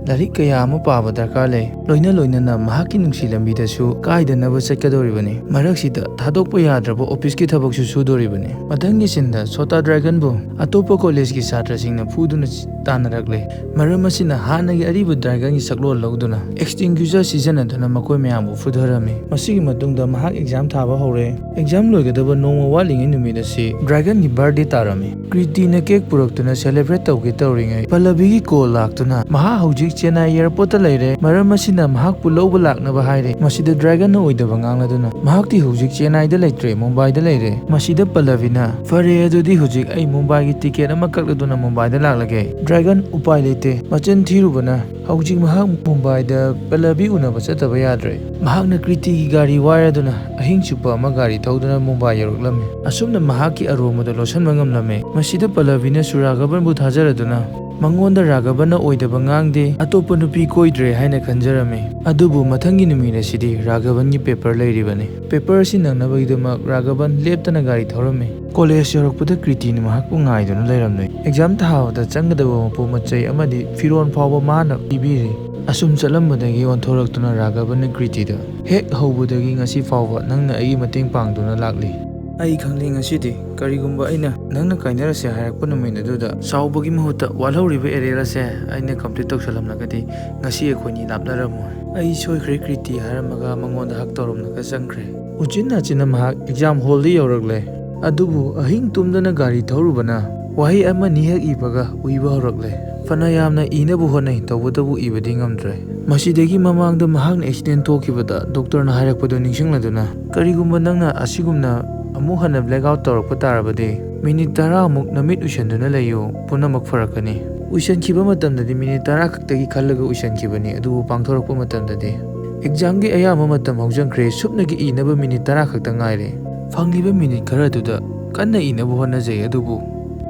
ꯂꯥꯏꯔꯤꯛ ꯀꯌꯥ ꯑꯃ ꯄꯥꯕ ꯗꯔꯀꯥꯔ ꯂꯩ꯫ ꯂꯣꯏꯅ ꯂꯣꯏꯅꯅ ꯃꯍꯥꯛꯀꯤ ꯅꯨꯡꯁꯤ ꯂꯝꯕꯤꯗꯁꯨ ꯀꯥꯏꯗꯅꯕ ꯆꯠꯀꯗꯧꯔꯤꯕꯅꯤ꯫ ꯃꯔꯛꯁꯤꯗ ꯊꯥꯗꯣꯛꯄ ꯌꯥꯗ꯭ꯔꯕ ꯑꯣꯐꯤꯁꯀꯤ ꯊꯕꯛꯁꯨ ꯁꯨꯗꯣꯔꯤꯕꯅꯤ꯫ ꯃꯊꯪꯒꯤ ꯁꯤꯟꯗ ꯁꯣꯇꯥ ꯗ꯭ꯔꯥꯒꯟꯕꯨ ꯑꯇꯣꯞꯄ ꯀꯣꯂꯦꯖꯀꯤ ꯁꯥꯇ꯭ꯔꯁꯤꯡꯅ ꯐꯨꯗꯨꯅ ꯇꯥꯟꯅꯔꯛꯂꯦ꯫ ꯃꯔꯝ ꯑꯁꯤꯅ ꯍꯥꯟꯅꯒꯤ ꯑꯔꯤꯕ ꯗ꯭ꯔꯥꯒꯟꯒꯤ ꯁꯛꯂꯣꯟ ꯂꯧꯗꯨꯅ ꯑꯦꯛꯁꯇꯤꯡꯒ꯭ꯌꯨꯁꯔ ꯁꯤꯖꯤꯟꯅꯗꯨꯅ ꯃꯈꯣꯏ ꯃꯌꯥꯝꯕꯨ ꯐꯨꯊꯔꯝꯃꯤ꯫ ꯃꯁꯤꯒꯤ ꯃꯇꯨꯡꯗ ꯃꯍꯥꯛ ꯑꯦꯛꯖꯥꯝ ꯊꯥꯕ ꯍꯧꯔꯦ꯫ ꯑꯦꯛꯖꯥꯝ ꯂꯣꯏꯒꯗꯕ ꯅꯣꯡꯃ ꯋꯥꯠꯂꯤꯉꯩ ꯅꯨꯃꯤꯠ ꯑꯁꯤ ꯗ꯭ꯔꯥꯒꯟꯒꯤ ꯕꯥꯔꯗꯦ ꯇꯥꯔꯝꯃꯤ꯫ ꯀ꯭ꯔꯤꯇꯤꯅ ꯀꯦꯛ ꯄꯨꯔꯛꯇꯨꯅ ꯁꯦꯂꯦꯕ꯭ꯔꯦꯠ ꯇꯧꯒꯦ ꯇꯧꯔꯤꯉꯩ ꯄꯜꯂꯕꯤꯒꯤ ꯀꯣꯜ ꯂꯥꯛꯇꯨꯅ ꯃꯍꯥꯛ ꯍꯧꯖꯤꯛ ꯆꯦꯟꯅꯥꯏ ꯑꯦꯌꯔꯄꯣꯔꯠꯇ ꯂꯩꯔꯦ, ꯃꯔꯝ ꯑꯁꯤꯅ ꯃꯍꯥꯛꯄꯨ ꯂꯧꯕ ꯂꯥꯛꯅꯕ ꯍꯥꯏꯔꯦ꯫ ꯃꯁꯤꯗ ꯗ꯭ꯔꯥꯒꯟꯅ ꯑꯣꯏꯗꯕ ꯉꯥꯡꯂꯗꯨꯅ, "ꯃꯍꯥꯛꯇꯤ ꯍꯧꯖꯤꯛ ꯆꯦꯟꯅꯥꯏꯗ ꯂꯩꯇ꯭ꯔꯦ, ꯃꯨꯝꯕꯥꯏꯗ ꯂꯩꯔꯦ꯫" ꯃꯁꯤꯗ ꯄꯜꯂꯕꯤꯅ, "ꯐꯔꯦ, ꯑꯗꯨꯗꯤ ꯍꯧꯖꯤꯛ ꯑꯩ ꯃꯨꯝꯕꯥꯏꯒꯤ ꯇꯤꯀꯦꯠ ꯑꯃ ꯀꯛꯂꯗꯨꯅ ꯃꯨꯝꯕꯥꯏꯗ ꯂꯥꯛꯂꯒꯦ꯫" ꯗ꯭ꯔꯥꯒꯟ ꯎꯄꯥꯏ ꯂꯩꯇꯦ꯫ ꯃꯆꯤꯟ ꯊꯤꯔꯨꯕꯅ ꯍꯧꯖꯤꯛ ꯃꯍꯥꯛ ꯃꯨꯝꯕꯥꯏꯗ ꯄꯜꯂꯕꯤ ꯎꯅꯕ ꯆꯠꯇꯕ ꯌꯥꯗ꯭ꯔꯦ꯫ ꯃꯍꯥꯛꯅ ꯀ꯭ꯔꯤꯇꯤꯒꯤ ꯒꯥꯔꯤ ꯋꯥꯏꯔꯗꯨꯅ ꯑꯍꯤꯡ ꯆꯨꯞꯄ ꯑꯃ ꯒꯥꯔꯤ ꯊꯧꯗꯨꯅ ꯃꯨꯝꯕꯥꯏ ꯌꯧꯔꯛꯂꯝꯃꯤ꯫ ꯑꯁꯨꯝꯅ ꯃꯍꯥꯛꯀꯤ ꯑꯔꯣꯝꯕꯗ ꯂꯣꯠꯁꯤꯟꯕ ꯉꯝꯂꯝꯃꯤ꯫ ꯃꯁꯤꯗ ꯄꯜꯂꯕꯤꯅꯁꯨ ꯔꯥꯘꯕꯟꯕꯨ ꯊꯥꯖꯔꯗꯨꯅ ꯃꯉꯣꯟꯗ ꯔꯥꯘꯕꯟꯅ ꯑꯣꯏꯗꯕ ꯉꯥꯡꯗꯦ, ꯑꯇꯣꯞꯄ ꯅꯨꯄꯤ ꯀꯣꯏꯗ꯭ꯔꯦ ꯍꯥꯏꯅ ꯈꯟꯖꯔꯝꯃꯤ꯫ ꯑꯗꯨꯕꯨ ꯃꯊꯪꯒꯤ ꯅꯨꯃꯤꯠ ꯑꯁꯤꯗꯤ ꯔꯥꯘꯕꯟꯒꯤ ꯄꯦꯄꯔ ꯂꯩꯔꯤꯕꯅꯤ꯫ ꯄꯦꯄꯔ ꯑꯁꯤ ꯅꯪꯅꯕꯒꯤꯗꯃꯛ ꯔꯥꯘꯕꯟ ꯂꯦꯞꯇꯅ ꯒꯥꯔꯤ ꯊꯧꯔꯝꯃꯤ꯫ ꯀꯣꯂꯦꯖ ꯌꯧꯔꯛꯄꯗ ꯀ꯭ꯔꯤꯇꯤꯅ ꯃꯍꯥꯛꯄꯨ ꯉꯥꯏꯗꯨꯅ ꯂꯩꯔꯝꯂꯦ꯫ ꯑꯦꯛꯖꯥꯝ ꯊꯥꯕꯗ ꯆꯪꯒꯗꯕ ꯃꯄꯣꯠ ꯃꯆꯩ ꯑꯃꯗꯤ ꯐꯤꯔꯣꯜ ꯐꯥꯎꯕ ꯃꯥꯅ ꯄꯤꯕꯤꯔꯤ꯫ ꯑꯁꯨꯝ ꯆꯠꯂꯝꯕꯗꯒꯤ ꯑꯣꯟꯊꯣꯔꯛꯇꯨꯅ ꯔꯥꯘꯕꯟꯅ ꯀ꯭ꯔꯤꯇꯤꯗ, "ꯍꯦꯛ ꯍꯧꯕꯗꯒꯤ ꯉꯁꯤ ꯐꯥꯎꯕ ꯅꯪꯅ ꯑꯩꯒꯤ ꯃꯇꯦꯡ ꯄꯥꯡꯗꯨꯅ ꯂꯥꯛꯂꯤ꯫ ꯑꯩ ꯈꯪꯂꯦ ꯉꯁꯤꯗꯤ꯫ ꯀꯔꯤꯒꯨꯝꯕ ꯑꯩꯅ ꯅꯪꯅ ꯀꯥꯏꯅꯔꯁꯦ ꯍꯥꯏꯔꯛꯄ ꯅꯨꯃꯤꯠ ꯑꯗꯨꯗ ꯆꯥꯎꯕꯒꯤ ꯃꯍꯨꯠꯇ ꯋꯥꯠꯍꯧꯔꯤꯕ ꯑꯦꯔꯤꯌꯔ ꯑꯁꯦ ꯑꯩꯅ ꯀꯝꯄ꯭ꯂꯤꯠ ꯇꯧꯁꯜꯂꯝꯂꯒꯗꯤ ꯉꯁꯤ ꯑꯩꯈꯣꯏꯅꯤ ꯂꯥꯞꯅꯔꯝꯃꯣꯏ꯫ "ꯑꯩ ꯁꯣꯏꯈ꯭ꯔꯦ ꯀ꯭ꯔꯤꯇꯤ" ꯍꯥꯏꯔꯝꯃꯒ ꯃꯉꯣꯟꯗ ꯍꯛ ꯇꯧꯔꯝꯂꯒ ꯆꯪꯈ꯭ꯔꯦ꯫ ꯎꯆꯤꯟ ꯅꯥꯆꯤꯟꯅ ꯃꯍꯥꯛ ꯑꯦꯛꯖꯥꯝ ꯍꯣꯜꯗ ꯌꯧꯔꯛꯂꯦ꯫ ꯑꯗꯨꯕꯨ ꯑꯍꯤꯡ ꯇꯨꯝꯗꯅ ꯒꯥꯔꯤ ꯊꯧꯔꯨꯕꯅ ꯋꯥꯍꯩ ꯑꯃꯅꯤ ꯍꯦꯛ ꯏꯕꯒ ꯎꯏꯕ ꯍꯧꯔꯛꯂꯦ꯫ ꯐꯅ ꯌꯥꯝꯅ ꯏꯅꯕ ꯍꯣꯠꯅꯩ, ꯇꯧꯕꯇꯕꯨ ꯏꯕꯗꯤ ꯉꯝꯗ꯭ꯔꯦ꯫ ꯃꯁꯤꯗꯒꯤ ꯃꯃꯥꯡꯗ ꯃꯍꯥꯛꯅ ꯑꯦꯛꯁꯤꯗꯦꯟ ꯊꯣꯛꯈꯤꯕꯗ ꯗꯣꯛꯇꯔꯅ ꯍꯥꯏꯔꯛꯄꯗꯨ ꯅꯤꯡꯁꯤꯡꯂꯗꯨꯅ, "ꯀꯔꯤꯒꯨꯝꯕ ꯅꯪꯅ ꯑꯁꯤꯒꯨꯝꯅ ꯑꯃꯨꯛ ꯍꯟꯅ ꯕ꯭ꯂꯦꯛ ꯑꯥꯎꯠ ꯇꯧꯔꯛꯄ ꯇꯥꯔꯕꯗꯤ, ꯃꯤꯅꯤꯠ ꯇꯔꯥꯃꯨꯛ ꯅꯃꯤꯠ ꯎꯏꯁꯟꯗꯨꯅ ꯂꯩꯌꯨ, ꯄꯨꯝꯅꯃꯛ ꯐꯔꯛꯀꯅꯤ"꯫ ꯎꯏꯁꯟꯈꯤꯕ ꯃꯇꯝꯗꯗꯤ ꯃꯤꯅꯤꯠ ꯇꯔꯥ ꯈꯛꯇꯒꯤ ꯈꯜꯂꯒ ꯎꯏꯁꯟꯈꯤꯕꯅꯤ, ꯑꯗꯨꯕꯨ ꯄꯥꯡꯊꯣꯔꯛꯄ ꯃꯇꯝꯗꯗꯤ ꯑꯦꯛꯖꯥꯝꯒꯤ ꯑꯌꯥꯝꯕ ꯃꯇꯝ ꯍꯧꯖꯤꯟꯈ꯭ꯔꯦ꯫ ꯁꯨꯞꯅꯒꯤ ꯏꯅꯕ ꯃꯤꯅꯤꯠ ꯇꯔꯥ ꯈꯛꯇ ꯉꯥꯏꯔꯦ꯫ ꯐꯪꯂꯤꯕ ꯃꯤꯅꯤꯠ ꯈꯔꯗꯨꯗ ꯀꯟꯅ ꯏꯅꯕ ꯍꯣꯠꯅꯖꯩ, ꯑꯗꯨꯕꯨ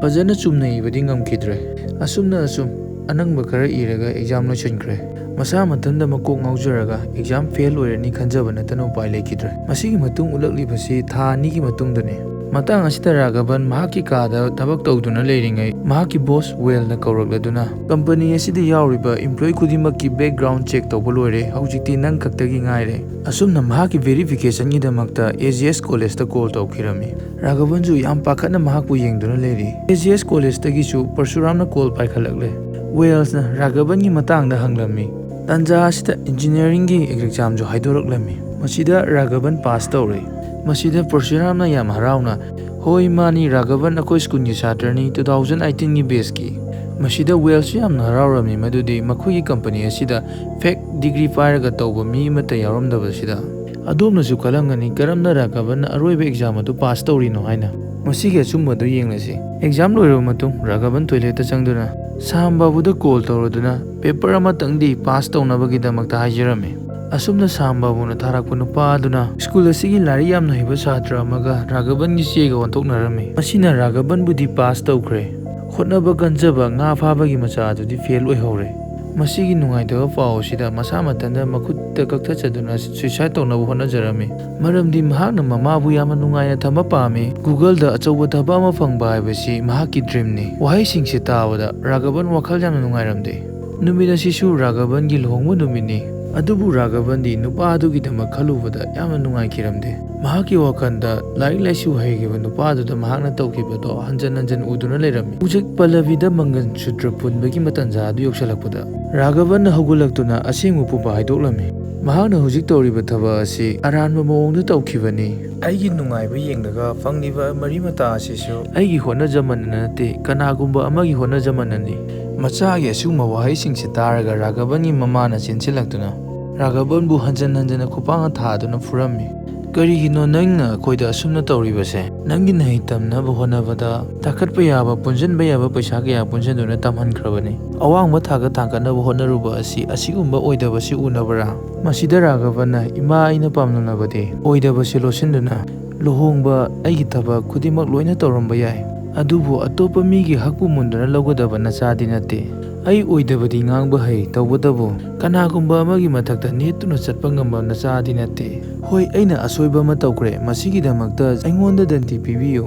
ꯐꯖꯅ ꯆꯨꯝꯅ ꯏꯕꯗꯤ ꯉꯝꯈꯤꯗ꯭ꯔꯦ꯫ ꯑꯁꯨꯝꯅ ꯑꯁꯨꯝ ꯑꯅꯪꯕ ꯈꯔ ꯏꯔꯒ ꯑꯦꯛꯖꯥꯝ ꯂꯣꯏꯁꯤꯟꯈ꯭ꯔꯦ꯫ ꯃꯁꯥ ꯃꯊꯟꯇ ꯃꯀꯣꯛ ꯉꯥꯎꯖꯔꯒ ꯑꯦꯛꯖꯥꯝ ꯐꯦꯜ ꯑꯣꯏꯔꯅꯤ ꯈꯟꯖꯕ ꯅꯠꯇꯅ ꯎꯄꯥꯏ ꯂꯩꯈꯤꯗ꯭ꯔꯦ꯫ ꯃꯁꯤꯒꯤ ꯃꯇꯨꯡ ꯎꯠꯂꯛꯂꯤꯕꯁꯤ ꯊꯥ ꯑꯅꯤꯒꯤ ꯃꯇꯨꯡꯗꯅꯤ꯫ ꯃꯇꯥꯡ ꯑꯁꯤꯗ ꯔꯥꯘꯕꯟ ꯃꯍꯥꯛꯀꯤ ꯀꯥꯗ ꯊꯕꯛ ꯇꯧꯗꯨꯅ ꯂꯩꯔꯤꯉꯩ, ꯃꯍꯥꯛꯀꯤ ꯕꯣꯁ ꯋꯦꯜꯅ ꯀꯧꯔꯛꯂꯗꯨꯅ, "ꯀꯝꯄꯅꯤ ꯑꯁꯤꯗ ꯌꯥꯎꯔꯤꯕ ꯏꯝꯄ꯭ꯂꯣꯌꯤ ꯈꯨꯗꯤꯡꯃꯛꯀꯤ ꯕꯦꯛꯒ꯭ꯔꯥꯎꯟ ꯆꯦꯛ ꯇꯧꯕ ꯂꯣꯏꯔꯦ꯫ ꯍꯧꯖꯤꯛꯇꯤ ꯅꯪ ꯈꯛꯇꯒꯤ ꯉꯥꯏꯔꯦ"꯫ ꯑꯁꯨꯝꯅ ꯃꯍꯥꯛꯀꯤ ꯚꯦꯔꯤꯐꯤꯀꯦꯁꯟꯒꯤꯗꯃꯛꯇ ꯑꯦ ꯖꯤ ꯑꯦꯁ ꯀꯣꯂꯦꯖꯇ ꯀꯣꯜ ꯇꯧꯈꯤꯔꯝꯃꯤ꯫ ꯔꯥꯘꯕꯟꯁꯨ ꯌꯥꯝ ꯄꯥꯈꯠꯅ ꯃꯍꯥꯛꯄꯨ ꯌꯦꯡꯗꯨꯅ ꯂꯩꯔꯤ꯫ A G S ꯀꯣꯂꯦꯖꯇꯒꯤꯁꯨ ꯄꯔꯁꯨꯔꯥꯝꯅ call ꯄꯥꯏꯈꯠꯂꯛꯂꯦ꯫ ꯋꯦꯜꯁꯅ ꯔꯥꯘꯕꯟꯒꯤ ꯃꯇꯥꯡꯗ ꯍꯪꯂꯝꯃꯤ꯫ ꯇꯥꯟꯖꯥ ꯑꯁꯤꯗ ꯏꯟꯖꯤꯅꯤꯌꯥꯔꯤꯡꯒꯤ ꯑꯦꯛꯖꯥꯝꯁꯨ ꯍꯥꯏꯗꯣꯔꯛꯂꯝꯃꯤ꯫ ꯃꯁꯤꯗ ꯔꯥꯘꯕꯟ ꯄꯥꯁ ꯇꯧꯔꯦ꯫ ꯃꯁꯤꯗ ꯄꯔꯁꯨꯔꯥꯝꯅ ꯌꯥꯝ ꯍꯔꯥꯎꯅ, "ꯍꯣꯏ, ꯃꯥꯅꯤ, ꯔꯥꯘꯕꯟ ꯑꯩꯈꯣꯏ ꯁ꯭ꯀꯨꯜꯒꯤ ꯁꯥꯇ꯭ꯔꯅꯤ, ꯇꯨ ꯊꯥꯎꯖꯟ ꯑꯩꯠꯇꯤꯟꯒꯤ ꯕꯦꯁꯀꯤ"꯫ ꯃꯁꯤꯗ ꯋꯦꯜꯁꯁꯨ ꯌꯥꯝꯅ ꯍꯔꯥꯎꯔꯝꯃꯤ, ꯃꯗꯨꯗꯤ ꯃꯈꯣꯏꯒꯤ ꯀꯝꯄꯅꯤ ꯑꯁꯤꯗ ꯐꯦꯛ ꯗꯤꯒ꯭ꯔꯤ ꯄꯥꯏꯔꯒ ꯇꯧꯕ ꯃꯤ ꯑꯃꯠꯇ ꯌꯥꯎꯔꯝꯗꯕꯁꯤꯗ꯫ ꯑꯗꯣꯝꯅꯁꯨ ꯈꯜꯂꯝꯒꯅꯤ, ꯀꯔꯝꯅ ꯔꯥꯘꯕꯟꯅ ꯑꯔꯣꯏꯕ ꯑꯦꯛꯖꯥꯝ ꯑꯗꯨ ꯄꯥꯁ ꯇꯧꯔꯤꯅꯣ ꯍꯥꯏꯅ꯫ ꯃꯁꯤꯒꯤ ꯑꯆꯨꯝꯕꯗꯨ ꯌꯦꯡꯂꯁꯤ꯫ ꯑꯦꯛꯖꯥꯝ ꯂꯣꯏꯔꯕ ꯃꯇꯨꯡ ꯔꯥꯘꯕꯟ ꯇꯣꯏꯂꯦꯠꯇ ꯆꯪꯗꯨꯅ ꯁꯥꯝ ꯕꯥꯕꯨꯗ ꯀꯣꯜ ꯇꯧꯔꯗꯨꯅ ꯄꯦꯄꯔ ꯑꯃꯇꯪꯗꯤ ꯄꯥꯁ ꯇꯧꯅꯕꯒꯤꯗꯃꯛꯇ ꯍꯥꯏꯖꯔꯝꯃꯤ꯫ ꯑꯁꯨꯝꯅ ꯁꯥꯝ ꯕꯥꯕꯨꯅ ꯊꯥꯔꯛꯄ ꯅꯨꯄꯥ ꯑꯗꯨꯅ ꯁ꯭ꯀꯨꯜ ꯑꯁꯤꯒꯤ ꯂꯥꯏꯔꯤꯛ ꯌꯥꯝꯅ ꯍꯩꯕ ꯁꯥꯇ꯭ꯔ ꯑꯃꯒ ꯔꯥꯘꯕꯟꯒꯤ ꯆꯦꯒ ꯑꯣꯟꯊꯣꯛꯅꯔꯝꯃꯤ꯫ ꯃꯁꯤꯅ ꯔꯥꯘꯕꯟꯕꯨꯗꯤ ꯄꯥꯁ ꯇꯧꯈ꯭ꯔꯦ꯫ ꯍꯣꯠꯅꯕ ꯀꯟꯖꯕ ꯉꯥ ꯐꯥꯕꯒꯤ ꯃꯆꯥ ꯑꯗꯨꯗꯤ ꯐꯦꯜ ꯑꯣꯏꯍꯧꯔꯦ꯫ ꯃꯁꯤꯒꯤ ꯅꯨꯡꯉꯥꯏꯇꯕ ꯄꯥꯎ ꯑꯁꯤꯗ ꯃꯁꯥ ꯃꯊꯟꯇ ꯃꯈꯨꯠꯇ ꯀꯛꯊꯠꯆꯗꯨꯅ ꯁꯨꯏꯁꯥꯏꯗ ꯇꯧꯅꯕ ꯍꯣꯠꯅꯖꯔꯝꯃꯤ꯫ ꯃꯔꯝꯗꯤ ꯃꯍꯥꯛꯅ ꯃꯃꯥꯕꯨ ꯌꯥꯝꯅ ꯅꯨꯡꯉꯥꯏꯅ ꯊꯝꯕ ꯄꯥꯝꯃꯤ꯫ ꯒꯨꯒꯜꯗ ꯑꯆꯧꯕ ꯊꯕꯛ ꯑꯃ ꯐꯪꯕ ꯍꯥꯏꯕꯁꯤ ꯃꯍꯥꯛꯀꯤ ꯗ꯭ꯔꯤꯝꯅꯤ꯫ ꯋꯥꯍꯩꯁꯤꯡꯁꯤ ꯇꯥꯕꯗ ꯔꯥꯘꯕꯟ ꯋꯥꯈꯜ ꯌꯥꯝꯅ ꯅꯨꯡꯉꯥꯏꯔꯝꯗꯦ꯫ ꯅꯨꯃꯤꯠ ꯑꯁꯤꯁꯨ ꯔꯥꯘꯕꯟꯒꯤ ꯂꯨꯍꯣꯡꯕ ꯅꯨꯃꯤꯠꯅꯤ꯫ ꯑꯗꯨꯕꯨ ꯔꯥꯘꯕꯟꯗꯤ ꯅꯨꯄꯥ ꯑꯗꯨꯒꯤꯗꯃꯛ ꯈꯜꯂꯨꯕꯗ ꯌꯥꯝꯅ ꯅꯨꯡꯉꯥꯏꯈꯤꯔꯝꯗꯦ꯫ ꯃꯍꯥꯛꯀꯤ ꯋꯥꯈꯜꯗ ꯂꯥꯏꯔꯤꯛ ꯂꯥꯏꯁꯨ ꯍꯩꯈꯤꯕ ꯅꯨꯄꯥ ꯑꯗꯨꯗ ꯃꯍꯥꯛꯅ ꯇꯧꯈꯤꯕꯗꯣ ꯍꯟꯖꯟ ꯍꯟꯖꯟ ꯎꯗꯨꯅ ꯂꯩꯔꯝꯃꯤ꯫ ꯍꯧꯖꯤꯛ ꯄꯜꯂꯕꯤꯗ ꯃꯪꯒꯟ ꯁꯨꯇ꯭ꯔ ꯄꯨꯟꯕꯒꯤ ꯃꯇꯥꯟꯖꯥ ꯑꯗꯨ ꯌꯧꯁꯤꯜꯂꯛꯄꯗ ꯔꯥꯘꯕꯟꯅ ꯍꯧꯒꯠꯂꯛꯇꯨꯅ ꯑꯁꯦꯡꯕ ꯄꯨꯝꯕ ꯍꯥꯏꯗꯣꯛꯂꯝꯃꯤ꯫ ꯃꯍꯥꯛꯅ ꯍꯧꯖꯤꯛ ꯇꯧꯔꯤꯕ ꯊꯕꯛ ꯑꯁꯤ ꯑꯔꯥꯟꯕ ꯃꯑꯣꯡꯗ ꯇꯧꯈꯤꯕꯅꯤ꯫ ꯑꯩꯒꯤ ꯅꯨꯡꯉꯥꯏꯕ ꯌꯦꯡꯂꯒ ꯐꯪꯂꯤꯕ ꯃꯔꯤ ꯃꯇꯥ ꯑꯁꯤꯁꯨ ꯑꯩꯒꯤ ꯍꯣꯠꯅꯖꯃꯟꯅ ꯅꯠꯇꯦ, ꯀꯅꯥꯒꯨꯝꯕ ꯑꯃꯒꯤ ꯍꯣꯠꯅꯖꯃꯟꯅꯅꯤ꯫ ꯃꯆꯥꯒꯤ ꯑꯁꯤꯒꯨꯝꯕ ꯋꯥꯍꯩꯁꯤꯡꯁꯤ ꯇꯥꯔꯒ ꯔꯥꯘꯕꯟꯒꯤ ꯃꯃꯥꯅ ꯆꯦꯟꯁꯤꯜꯂꯛꯇꯨꯅ ꯔꯥꯘꯕꯟꯕꯨ ꯍꯟꯖꯟ ꯍꯟꯖꯟꯅ ꯈꯨꯄꯥꯛꯅ ꯊꯥꯗꯨꯅ ꯐꯨꯔꯝꯃꯤ꯫ "ꯀꯔꯤꯒꯤꯅꯣ ꯅꯪꯅ ꯑꯩꯈꯣꯏꯗ ꯑꯁꯨꯝꯅ ꯇꯧꯔꯤꯕꯁꯦ? ꯅꯪꯒꯤ ꯅꯍꯩ ꯇꯝꯅꯕ ꯍꯣꯠꯅꯕꯗ ꯇꯥꯈꯠꯄ ꯌꯥꯕ, ꯄꯨꯟꯁꯤꯟꯕ ꯌꯥꯕ ꯄꯩꯁꯥ ꯀꯌꯥ ꯄꯨꯟꯁꯤꯟꯗꯨꯅ ꯇꯝꯍꯟꯈ꯭ꯔꯕꯅꯤ꯫ ꯑꯋꯥꯡꯕ ꯊꯥꯛꯇ ꯊꯥꯡꯒꯠꯅꯕ ꯍꯣꯠꯅꯔꯨꯕ ꯑꯁꯤ ꯑꯁꯤꯒꯨꯝꯕ ꯑꯣꯏꯗꯕꯁꯤ ꯎꯅꯕ꯭ꯔꯥ?" ꯃꯁꯤꯗ ꯔꯥꯘꯕꯟꯅ, "ꯏꯃꯥ, ꯑꯩꯅ ꯄꯥꯝꯂꯝꯂꯕꯗꯤ ꯑꯣꯏꯗꯕꯁꯤ ꯂꯣꯠꯁꯤꯟꯗꯨꯅ ꯂꯨꯍꯣꯡꯕ, ꯑꯩꯒꯤ ꯊꯕꯛ ꯈꯨꯗꯤꯡꯃꯛ ꯂꯣꯏꯅ ꯇꯧꯔꯝꯕ ꯌꯥꯏ, ꯑꯗꯨꯕꯨ ꯑꯇꯣꯞꯄ ꯃꯤꯒꯤ ꯍꯛꯄꯨ ꯃꯨꯟꯗꯨꯅ ꯂꯧꯒꯗꯕ ꯅꯆꯥꯗꯤ ꯅꯠꯇꯦ꯫ ꯑꯩ ꯑꯣꯏꯗꯕꯗꯤ ꯉꯥꯡꯕ ꯍꯩ, ꯇꯧꯕꯇꯕꯨ ꯀꯅꯥꯒꯨꯝꯕ ꯑꯃꯒꯤ ꯃꯊꯛꯇ ꯅꯦꯠꯇꯨꯅ ꯆꯠꯄ ꯉꯝꯕ ꯅꯆꯥꯗꯤ ꯅꯠꯇꯦ꯫ ꯍꯣꯏ, ꯑꯩꯅ ꯑꯁꯣꯏꯕ ꯑꯃ ꯇꯧꯈ꯭ꯔꯦ, ꯃꯁꯤꯒꯤꯗꯃꯛꯇ ꯑꯩꯉꯣꯟꯗ ꯗꯟꯗꯤ ꯄꯤꯕꯤꯌꯨ꯫"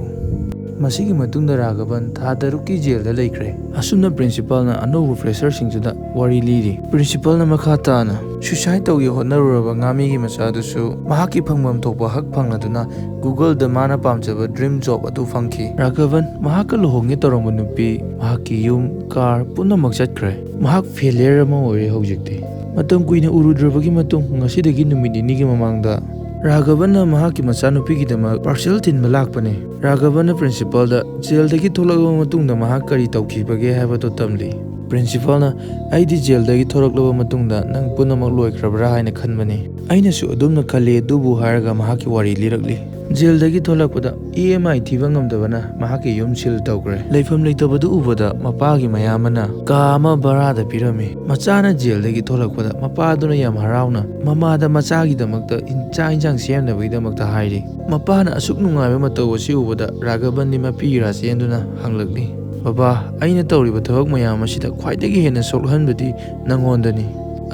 ꯃꯁꯤꯒꯤ ꯃꯇꯨꯡꯗ ꯔꯥꯘꯕꯟ ꯊꯥ ꯇꯔꯨꯛꯀꯤ ꯖꯦꯜꯗ ꯂꯩꯈ꯭ꯔꯦ꯫ ꯑꯁꯨꯝꯅ ꯄ꯭ꯔꯤꯟꯁꯤꯄꯥꯜꯅ ꯑꯅꯧꯕ ꯐ꯭ꯔꯦꯁꯔꯁꯤꯡꯗꯨꯗ ꯋꯥꯔꯤ ꯂꯤꯔꯤ꯫ ꯄ꯭ꯔꯤꯟꯁꯤꯄꯥꯜꯅ ꯃꯈꯥ ꯇꯥꯅ, ꯁ꯭ꯌꯨꯁꯥꯏꯗ ꯇꯧꯒꯦ ꯍꯣꯠꯅꯔꯨꯔꯕ ꯉꯥꯃꯤꯒꯤ ꯃꯆꯥꯗꯨꯁꯨ ꯃꯍꯥꯛꯀꯤ ꯐꯪꯐꯝ ꯊꯣꯛꯄ ꯍꯛ ꯐꯪꯂꯗꯨꯅ Google-ꯗ ꯃꯥꯅ ꯄꯥꯝꯖꯕ ꯗ꯭ꯔꯤꯝ ꯖꯣꯕ ꯑꯗꯨ ꯐꯪꯈꯤ꯫ ꯔꯥꯘꯕꯟ ꯃꯍꯥꯛꯀ ꯂꯨꯍꯣꯡꯒꯦ ꯇꯧꯔꯝꯕ ꯅꯨꯄꯤ, ꯃꯍꯥꯛꯀꯤ ꯌꯨꯝ, ꯀꯥꯔ ꯄꯨꯝꯅꯃꯛ ꯆꯠꯈ꯭ꯔꯦ꯫ ꯃꯍꯥꯛ ꯐꯦꯂꯤꯌꯔ ꯑꯃ ꯑꯣꯏꯔꯦ ꯍꯧꯖꯤꯛꯇꯤ꯫ ꯃꯇꯝ ꯀꯨꯏꯅ ꯎꯔꯨꯗ꯭ꯔꯕꯒꯤ ꯃꯇꯨꯡ ꯉꯁꯤꯗꯒꯤ ꯅꯨꯃꯤꯠ ꯅꯤꯅꯤꯒꯤ ꯃꯃꯥꯡꯗ ꯔꯥꯘꯕꯟꯅ ꯃꯍꯥꯛꯀꯤ ꯃꯆꯥꯅꯨꯄꯤꯒꯤꯗꯃꯛ ꯄꯥꯔꯁꯦꯜ ꯊꯤꯟꯕ ꯂꯥꯛꯄꯅꯤ꯫ ꯔꯥꯘꯕꯟꯅ ꯄ꯭ꯔꯤꯟꯁꯤꯄꯥꯜꯗ ꯖꯦꯜꯗꯒꯤ ꯊꯣꯛꯂꯛꯂꯕ ꯃꯇꯨꯡꯗ ꯃꯍꯥꯛ ꯀꯔꯤ ꯇꯧꯈꯤꯕꯒꯦ ꯍꯥꯏꯕꯗꯨ ꯇꯝꯂꯤ꯫ ꯄ꯭ꯔꯤꯟꯁꯤꯄꯥꯜꯅ, "ꯑꯩꯗꯤ ꯖꯦꯜꯗꯒꯤ ꯊꯣꯛꯂꯛꯂꯕ ꯃꯇꯨꯡꯗ ꯅꯪ ꯄꯨꯝꯅꯃꯛ ꯂꯣꯏꯈ꯭ꯔꯕ꯭ꯔꯥ ꯍꯥꯏꯅ ꯈꯟꯕꯅꯤ꯫ ꯑꯩꯅꯁꯨ ꯑꯗꯨꯝꯅ ꯈꯜꯂꯤ ꯑꯗꯨꯕꯨ" ꯍꯥꯏꯔꯒ ꯃꯍꯥꯛꯀꯤ ꯋꯥꯔꯤ ꯂꯤꯔꯛꯂꯤ꯫ ꯖꯦꯜꯗꯒꯤ ꯊꯣꯛꯂꯛꯄꯗ ꯏ ꯑꯦꯝ ꯑꯥꯏ ꯊꯤꯕ ꯉꯝꯗꯕꯅ ꯃꯍꯥꯛꯀꯤ ꯌꯨꯝ ꯁꯤꯜ ꯇꯧꯈ꯭ꯔꯦ꯫ ꯂꯩꯐꯝ ꯂꯩꯇꯕꯗꯨ ꯎꯕꯗ ꯃꯄꯥꯒꯤ ꯃꯌꯥꯝꯕꯅ ꯀꯥ ꯑꯃ ꯚꯔꯥꯗ ꯄꯤꯔꯝꯃꯤ꯫ ꯃꯆꯥꯅ ꯖꯦꯜꯗꯒꯤ ꯊꯣꯛꯂꯛꯄꯗ ꯃꯄꯥꯗꯨꯅ ꯌꯥꯝ ꯍꯔꯥꯎꯅ ꯃꯃꯥꯗ ꯃꯆꯥꯒꯤꯗꯃꯛꯇ ꯏꯟ-, ꯆꯥꯛ ꯏꯟꯁꯥꯡ ꯁꯦꯝꯅꯕꯒꯤꯗꯃꯛꯇ ꯍꯥꯏꯔꯤ꯫ ꯃꯄꯥꯅ ꯑꯁꯨꯛ ꯅꯨꯡꯉꯥꯏꯕ ꯃꯇꯧ ꯑꯁꯤ ꯎꯕꯗ ꯔꯥꯘꯕꯟꯗꯤ ꯃꯄꯤꯒꯤ ꯔꯥ ꯆꯦꯟꯗꯨꯅ ꯍꯪꯂꯛꯂꯤ, "ꯕꯕꯥ, ꯑꯩꯅ ꯇꯧꯔꯤꯕ ꯊꯕꯛ ꯃꯌꯥꯝ ꯑꯁꯤꯗ ꯈ꯭ꯋꯥꯏꯗꯒꯤ ꯍꯦꯟꯅ ꯁꯣꯛꯍꯟꯕꯗꯤ ꯅꯪꯉꯣꯟꯗꯅꯤ꯫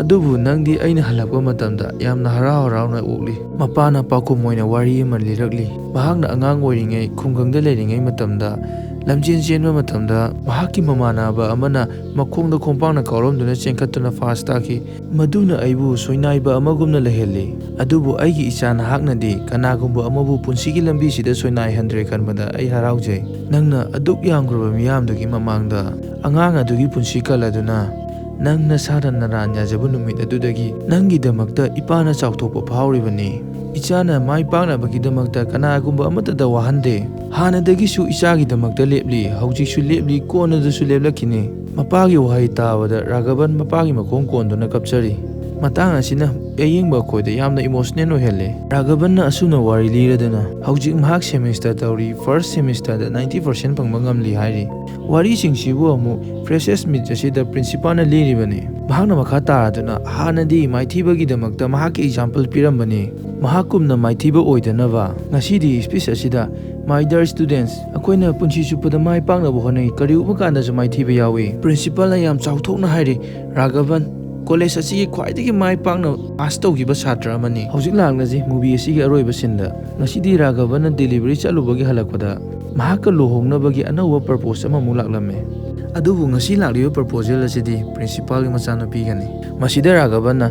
ꯑꯗꯨꯕꯨ ꯅꯪꯗꯤ ꯑꯩꯅ ꯍꯜꯂꯛꯄ ꯃꯇꯝꯗ ꯌꯥꯝꯅ ꯍꯔꯥꯎ ꯍꯔꯥꯎꯅ ꯑꯣꯛꯂꯤ꯫" ꯃꯄꯥꯅ ꯄꯥꯎꯈꯨꯝ ꯑꯣꯏꯅ ꯋꯥꯔꯤ ꯑꯃ ꯂꯤꯔꯛꯂꯤ꯫ ꯃꯍꯥꯛꯅ ꯑꯉꯥꯡ ꯑꯣꯏꯔꯤꯉꯩ ꯈꯨꯡꯒꯪꯗ ꯂꯩꯔꯤꯉꯩ ꯃꯇꯝꯗ ꯂꯝꯖꯦꯟ ꯆꯦꯟꯕ ꯃꯇꯝꯗ ꯃꯍꯥꯛꯀꯤ ꯃꯃꯥꯟꯅꯕ ꯑꯃꯅ ꯃꯈꯣꯡꯗ ꯈꯣꯡꯄꯥꯛꯅ ꯀꯥꯎꯔꯝꯗꯨꯅ ꯆꯦꯟꯈꯠꯇꯨꯅ ꯐꯥꯁ ꯇꯥꯈꯤ꯫ ꯃꯗꯨꯅ ꯑꯩꯕꯨ ꯁꯣꯏꯅꯥꯏꯕ ꯑꯃꯒꯨꯝꯅ ꯂꯩꯍꯜꯂꯤ꯫ ꯑꯗꯨꯕꯨ ꯑꯩꯒꯤ ꯏꯆꯥ ꯅꯍꯥꯛꯅꯗꯤ ꯀꯅꯥꯒꯨꯝꯕ ꯑꯃꯕꯨ ꯄꯨꯟꯁꯤꯒꯤ ꯂꯝꯕꯤꯁꯤꯗ ꯁꯣꯏꯅꯥꯏꯍꯟꯗ꯭ꯔꯦ ꯈꯟꯕꯗ ꯑꯩ ꯍꯔꯥꯎꯖꯩ꯫ ꯅꯪꯅ ꯑꯗꯨꯛ ꯌꯥꯝꯈ꯭ꯔꯕ ꯃꯤꯌꯥꯝꯗꯨꯒꯤ ꯃꯃꯥꯡꯗ ꯑꯉꯥꯡ ꯑꯗꯨꯒꯤ ꯄꯨꯟꯁꯤ ꯀꯜꯂꯗꯨꯅ ꯅꯪ ꯅꯁꯥꯅ ꯅꯔꯥꯟ ꯌꯥꯖꯕ ꯅꯨꯃꯤꯠ ꯑꯗꯨꯗꯒꯤ ꯅꯪꯒꯤꯗꯃꯛꯇ ꯏꯄꯥꯅ ꯆꯥꯎꯊꯣꯛꯄ ꯐꯥꯎꯔꯤꯕꯅꯤ꯫ ꯏꯆꯥꯅ ꯃꯥꯏ ꯄꯥꯛꯅꯕꯒꯤꯗꯃꯛꯇ ꯀꯅꯥꯒꯨꯝꯕ ꯑꯃꯠꯇꯗ ꯋꯥꯍꯟꯗꯦ꯫ ꯍꯥꯟꯅꯗꯒꯤꯁꯨ ꯏꯆꯥꯒꯤꯗꯃꯛꯇ ꯂꯦꯞꯂꯤ, ꯍꯧꯖꯤꯛꯁꯨ ꯂꯦꯞꯂꯤ, ꯀꯣꯟꯅꯗꯁꯨ ꯂꯦꯞꯂꯛꯈꯤꯅꯤ꯫ ꯃꯄꯥꯒꯤ ꯋꯥꯍꯩ ꯇꯥꯕꯗ ꯔꯥꯘꯕꯟ ꯃꯄꯥꯒꯤ ꯃꯈꯣꯡ ꯀꯣꯟꯗꯨꯅ ꯀꯞꯆꯔꯤ꯫ ꯃꯇꯥꯡ ꯑꯁꯤꯅ ꯑꯌꯦꯡꯕ ꯑꯩꯈꯣꯏꯗ ꯌꯥꯝꯅ ꯏꯃꯣꯁꯅꯦꯜ ꯑꯣꯏꯍꯜꯂꯦ꯫ ꯔꯥꯘꯕꯟꯅ ꯑꯁꯨꯝꯅ ꯋꯥꯔꯤ ꯂꯤꯔꯗꯨꯅ ꯍꯧꯖꯤꯛ ꯃꯍꯥꯛ ꯁꯦꯃꯤꯁꯇꯔ ꯇꯧꯔꯤ, ꯐꯥꯔꯁ ꯁꯦꯃꯤꯁꯇꯔꯗ ꯅꯥꯏꯟꯇꯤ ꯄꯥꯔꯁꯦꯟ ꯐꯪꯕ ꯉꯝꯂꯤ ꯍꯥꯏꯔꯤ꯫ ꯋꯥꯔꯤꯁꯤꯡꯁꯤꯕꯨ ꯑꯃꯨꯛ ꯐ꯭ꯔꯦꯁꯔꯁ ꯃꯤꯠ ꯑꯁꯤꯗ ꯄ꯭ꯔꯤꯟꯁꯤꯄꯥꯜꯅ ꯂꯤꯔꯤꯕꯅꯤ꯫ ꯃꯍꯥꯛꯅ ꯃꯈꯥ ꯇꯥꯔꯗꯨꯅ ꯍꯥꯟꯅꯗꯤ ꯃꯥꯏꯊꯤꯕꯒꯤꯗꯃꯛꯇ ꯃꯍꯥꯛꯀꯤ ꯑꯦꯛꯖꯥꯝꯄꯜ ꯄꯤꯔꯝꯕꯅꯤ꯫ ꯃꯍꯥꯛꯀꯨꯝꯅ ꯃꯥꯏꯊꯤꯕ ꯑꯣꯏꯗꯅꯕ ꯉꯁꯤꯗꯤ ꯁ꯭ꯄꯤꯆ ꯑꯁꯤꯗ, My dear students, ꯑꯩꯈꯣꯏꯅ ꯄꯨꯟꯁꯤ ꯆꯨꯞꯄꯗ ꯃꯥꯏ ꯄꯥꯛꯅꯕ ꯍꯣꯠꯅꯩ, ꯀꯔꯤꯒꯨꯝꯕ ꯀꯥꯟꯗꯁꯨ ꯃꯥꯏꯊꯤꯕ ꯌꯥꯎꯏ꯫ ꯄ꯭ꯔꯤꯟꯁꯤꯄꯥꯜꯅ ꯌꯥꯝ ꯆꯥꯎꯊꯣꯛꯅ ꯍꯥꯏꯔꯤ, ꯔꯥꯘꯕꯟ, ꯀꯣꯂꯦꯖ ꯑꯁꯤꯒꯤ ꯈ꯭ꯋꯥꯏꯗꯒꯤ ꯃꯥꯏ ꯄꯥꯛꯅ ꯄꯥꯁ ꯇꯧꯈꯤꯕ ꯁꯥꯇ꯭ꯔ ꯑꯃꯅꯤ꯫ ꯍꯧꯖꯤꯛ ꯂꯥꯛꯂꯁꯤ ꯃꯨꯚꯤ ꯑꯁꯤꯒꯤ ꯑꯔꯣꯏꯕ ꯁꯤꯟꯗ꯫ ꯉꯁꯤꯗꯤ ꯔꯥꯘꯕꯟꯅ ꯗꯦꯂꯤꯚꯔꯤ ꯆꯠꯂꯨꯕꯒꯤ ꯍꯜꯂꯛꯄꯗ ꯃꯍꯥꯛꯀ ꯂꯨꯍꯣꯡꯅꯕꯒꯤ ꯑꯅꯧꯕ ꯄ꯭ꯔꯄꯣꯖ ꯑꯃꯃꯨꯛ ꯂꯥꯛꯂꯝꯃꯦ꯫ ꯑꯗꯨꯕꯨ ꯉꯁꯤ ꯂꯥꯛꯂꯤꯕ ꯄ꯭ꯔꯄꯣꯖꯦꯜ ꯑꯁꯤꯗꯤ ꯄ꯭ꯔꯤꯟꯁꯤꯄꯥꯜꯒꯤ ꯃꯆꯥꯅꯨꯄꯤꯒꯅꯤ꯫ ꯃꯁꯤꯗ ꯔꯥꯘꯕꯟꯅ,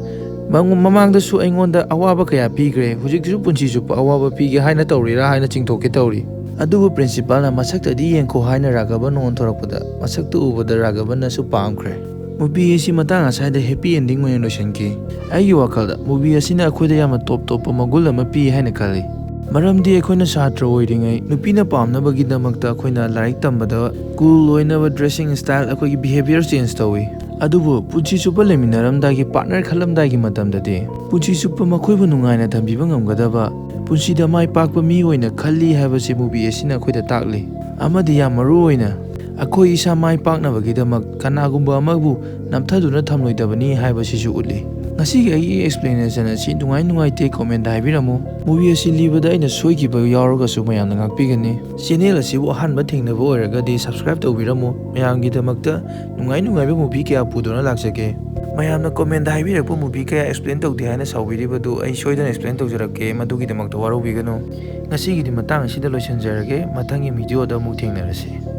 "ꯃꯉꯣ-, ꯃꯃꯥꯡꯗꯁꯨ ꯑꯩꯉꯣꯟꯗ ꯑꯋꯥꯕ ꯀꯌꯥ ꯄꯤꯈ꯭ꯔꯦ, ꯍꯧꯖꯤꯛꯁꯨ ꯄꯨꯟꯁꯤ ꯆꯨꯞꯄ ꯑꯋꯥꯕ ꯄꯤꯒꯦ ꯍꯥꯏꯅ ꯇꯧꯔꯤꯔꯥ?" ꯍꯥꯏꯅ ꯆꯤꯡꯊꯣꯛꯀꯦ ꯇꯧꯔꯤ꯫ ꯑꯗꯨꯕꯨ ꯄ꯭ꯔꯤꯟꯁꯤꯄꯥꯜꯅ "ꯃꯁꯛꯇꯗꯤ ꯌꯦꯡꯈꯣ" ꯍꯥꯏꯅ ꯔꯥꯘꯕꯟ ꯑꯣꯟꯊꯣꯔꯛꯄꯗ, ꯃꯁꯛꯇꯨ ꯎꯕꯗ ꯔꯥꯘꯕꯟꯅꯁꯨ ꯄꯥꯝꯈ꯭ꯔꯦ꯫ ꯃꯨꯚꯤ ꯑꯁꯤ ꯃꯇꯥꯡ ꯑꯁ꯭ꯋꯥꯏꯗ ꯍꯦꯄꯤ ꯑꯦꯟꯗꯤꯡ ꯑꯣꯏꯅ ꯂꯣꯏꯁꯤꯟꯈꯤ꯫ ꯑꯩꯒꯤ ꯋꯥꯈꯜꯗ ꯃꯨꯚꯤ ꯑꯁꯤꯅ ꯑꯩꯈꯣꯏꯗ ꯌꯥꯝꯅ ꯇꯣꯞ ꯇꯣꯞꯄ ꯃꯒꯨꯟ ꯑꯃ ꯄꯤ ꯍꯥꯏꯅ ꯈꯜꯂꯤ꯫ ꯃꯔꯝꯗꯤ ꯑꯩꯈꯣꯏꯅ ꯁꯥꯇ꯭ꯔ ꯑꯣꯏꯔꯤꯉꯩ ꯅꯨꯄꯤꯅ ꯄꯥꯝꯅꯕꯒꯤꯗꯃꯛꯇ ꯑꯩꯈꯣꯏꯅ ꯂꯥꯏꯔꯤꯛ ꯇꯝꯕꯗ ꯀꯨꯜ ꯑꯣꯏꯅꯕ ꯗ꯭ꯔꯦꯁꯤꯡ ꯁ꯭ꯇꯥꯏꯜ, ꯑꯩꯈꯣꯏꯒꯤ ꯕꯤꯍꯦꯕꯤꯌꯔ ꯆꯦꯟꯖ ꯇꯧꯏ꯫ ꯑꯗꯨꯕꯨ ꯄꯨꯟꯁꯤ ꯆꯨꯞꯄ ꯂꯩꯃꯤꯟꯅꯔꯝꯗꯥꯏꯒꯤ ꯄꯥꯔꯠꯅꯔ ꯈꯜꯂꯝꯗꯥꯏꯒꯤ ꯃꯇꯝꯗꯗꯤ ꯄꯨꯟꯁꯤ ꯆꯨꯞꯄ ꯃꯈꯣꯏꯕꯨ ꯅꯨꯡꯉꯥꯏꯅ ꯊꯝꯕꯤꯕ ꯉꯝꯒꯗꯕ, ꯄꯨꯟꯁꯤꯗ ꯃꯥꯏ ꯄꯥꯛꯄ ꯃꯤ ꯑꯣꯏꯅ ꯈꯜꯂꯤ ꯍꯥꯏꯕꯁꯤ ꯃꯨꯚꯤ ꯑꯁꯤꯅ ꯑꯩꯈꯣꯏꯗ ꯇꯥꯛꯂꯤ꯫ ꯑꯃꯗꯤ ꯌꯥꯝ ꯃꯔꯨ ꯑꯣꯏꯅ ꯑꯩꯈꯣꯏ ꯏꯁꯥ ꯃꯥꯏ ꯄꯥꯛꯅꯕꯒꯤꯗꯃꯛ ꯀꯅꯥꯒꯨꯝꯕ ꯑꯃꯕꯨ ꯅꯝꯊꯗꯨꯅ ꯊꯝꯂꯣꯏꯗꯕꯅꯤ ꯍꯥꯏꯕꯁꯤꯁꯨ ꯎꯠꯂꯤ꯫ ꯉꯁꯤꯒꯤ ꯑꯩꯒꯤ ꯑꯦꯛꯁꯄ꯭ꯂꯦꯅꯦꯁꯟ ꯑꯁꯤ ꯅꯨꯡꯉꯥꯏ ꯅꯨꯡꯉꯥꯏꯇꯦ ꯀꯣꯃꯦꯟꯗ ꯍꯥꯏꯕꯤꯔꯝꯃꯨ꯫ ꯃꯨꯚꯤ ꯑꯁꯤ ꯂꯤꯕꯗ ꯑꯩꯅ ꯁꯣꯏꯈꯤꯕ ꯌꯥꯎꯔꯒꯁꯨ ꯃꯌꯥꯝꯅ ꯉꯥꯛꯄꯤꯒꯅꯤ꯫ ꯆꯦꯅꯦꯜ ꯑꯁꯤꯕꯨ ꯑꯍꯥꯟꯕ ꯊꯦꯡꯅꯕ ꯑꯣꯏꯔꯒꯗꯤ ꯁꯕꯁꯀ꯭ꯔꯥꯏꯕ ꯇꯧꯕꯤꯔꯝꯃꯨ꯫ ꯃꯌꯥꯝꯒꯤꯗꯃꯛꯇ ꯅꯨꯡꯉꯥꯏ ꯅꯨꯡꯉꯥꯏꯕ ꯃꯨꯚꯤ ꯀꯌꯥ ꯄꯨꯗꯨꯅ ꯂꯥꯛꯆꯒꯦ꯫ ꯃꯌꯥꯝꯅ comment ꯍꯥꯏꯕꯤꯔꯛꯄ movie ꯀꯌꯥ explain ꯇꯧꯗꯦ ꯍꯥꯏꯅ ꯁꯥꯎꯕꯤꯔꯤꯕꯗꯨ ꯑꯩ ꯁꯣꯏꯗꯅ explain ꯇꯧꯖꯔꯛꯀꯦ, ꯃꯗꯨꯒꯤꯗꯃꯛꯇ ꯋꯥꯔꯧꯕꯤꯒꯅꯨ꯫ ꯉꯁꯤꯒꯤꯗꯤ ꯃꯇꯥꯡ ꯑꯁꯤꯗ ꯂꯣꯏꯁꯤꯟꯖꯔꯒꯦ, ꯃꯊꯪꯒꯤ video ꯗ ꯑꯃꯨꯛ ꯊꯦꯡꯅꯔꯁꯤ꯫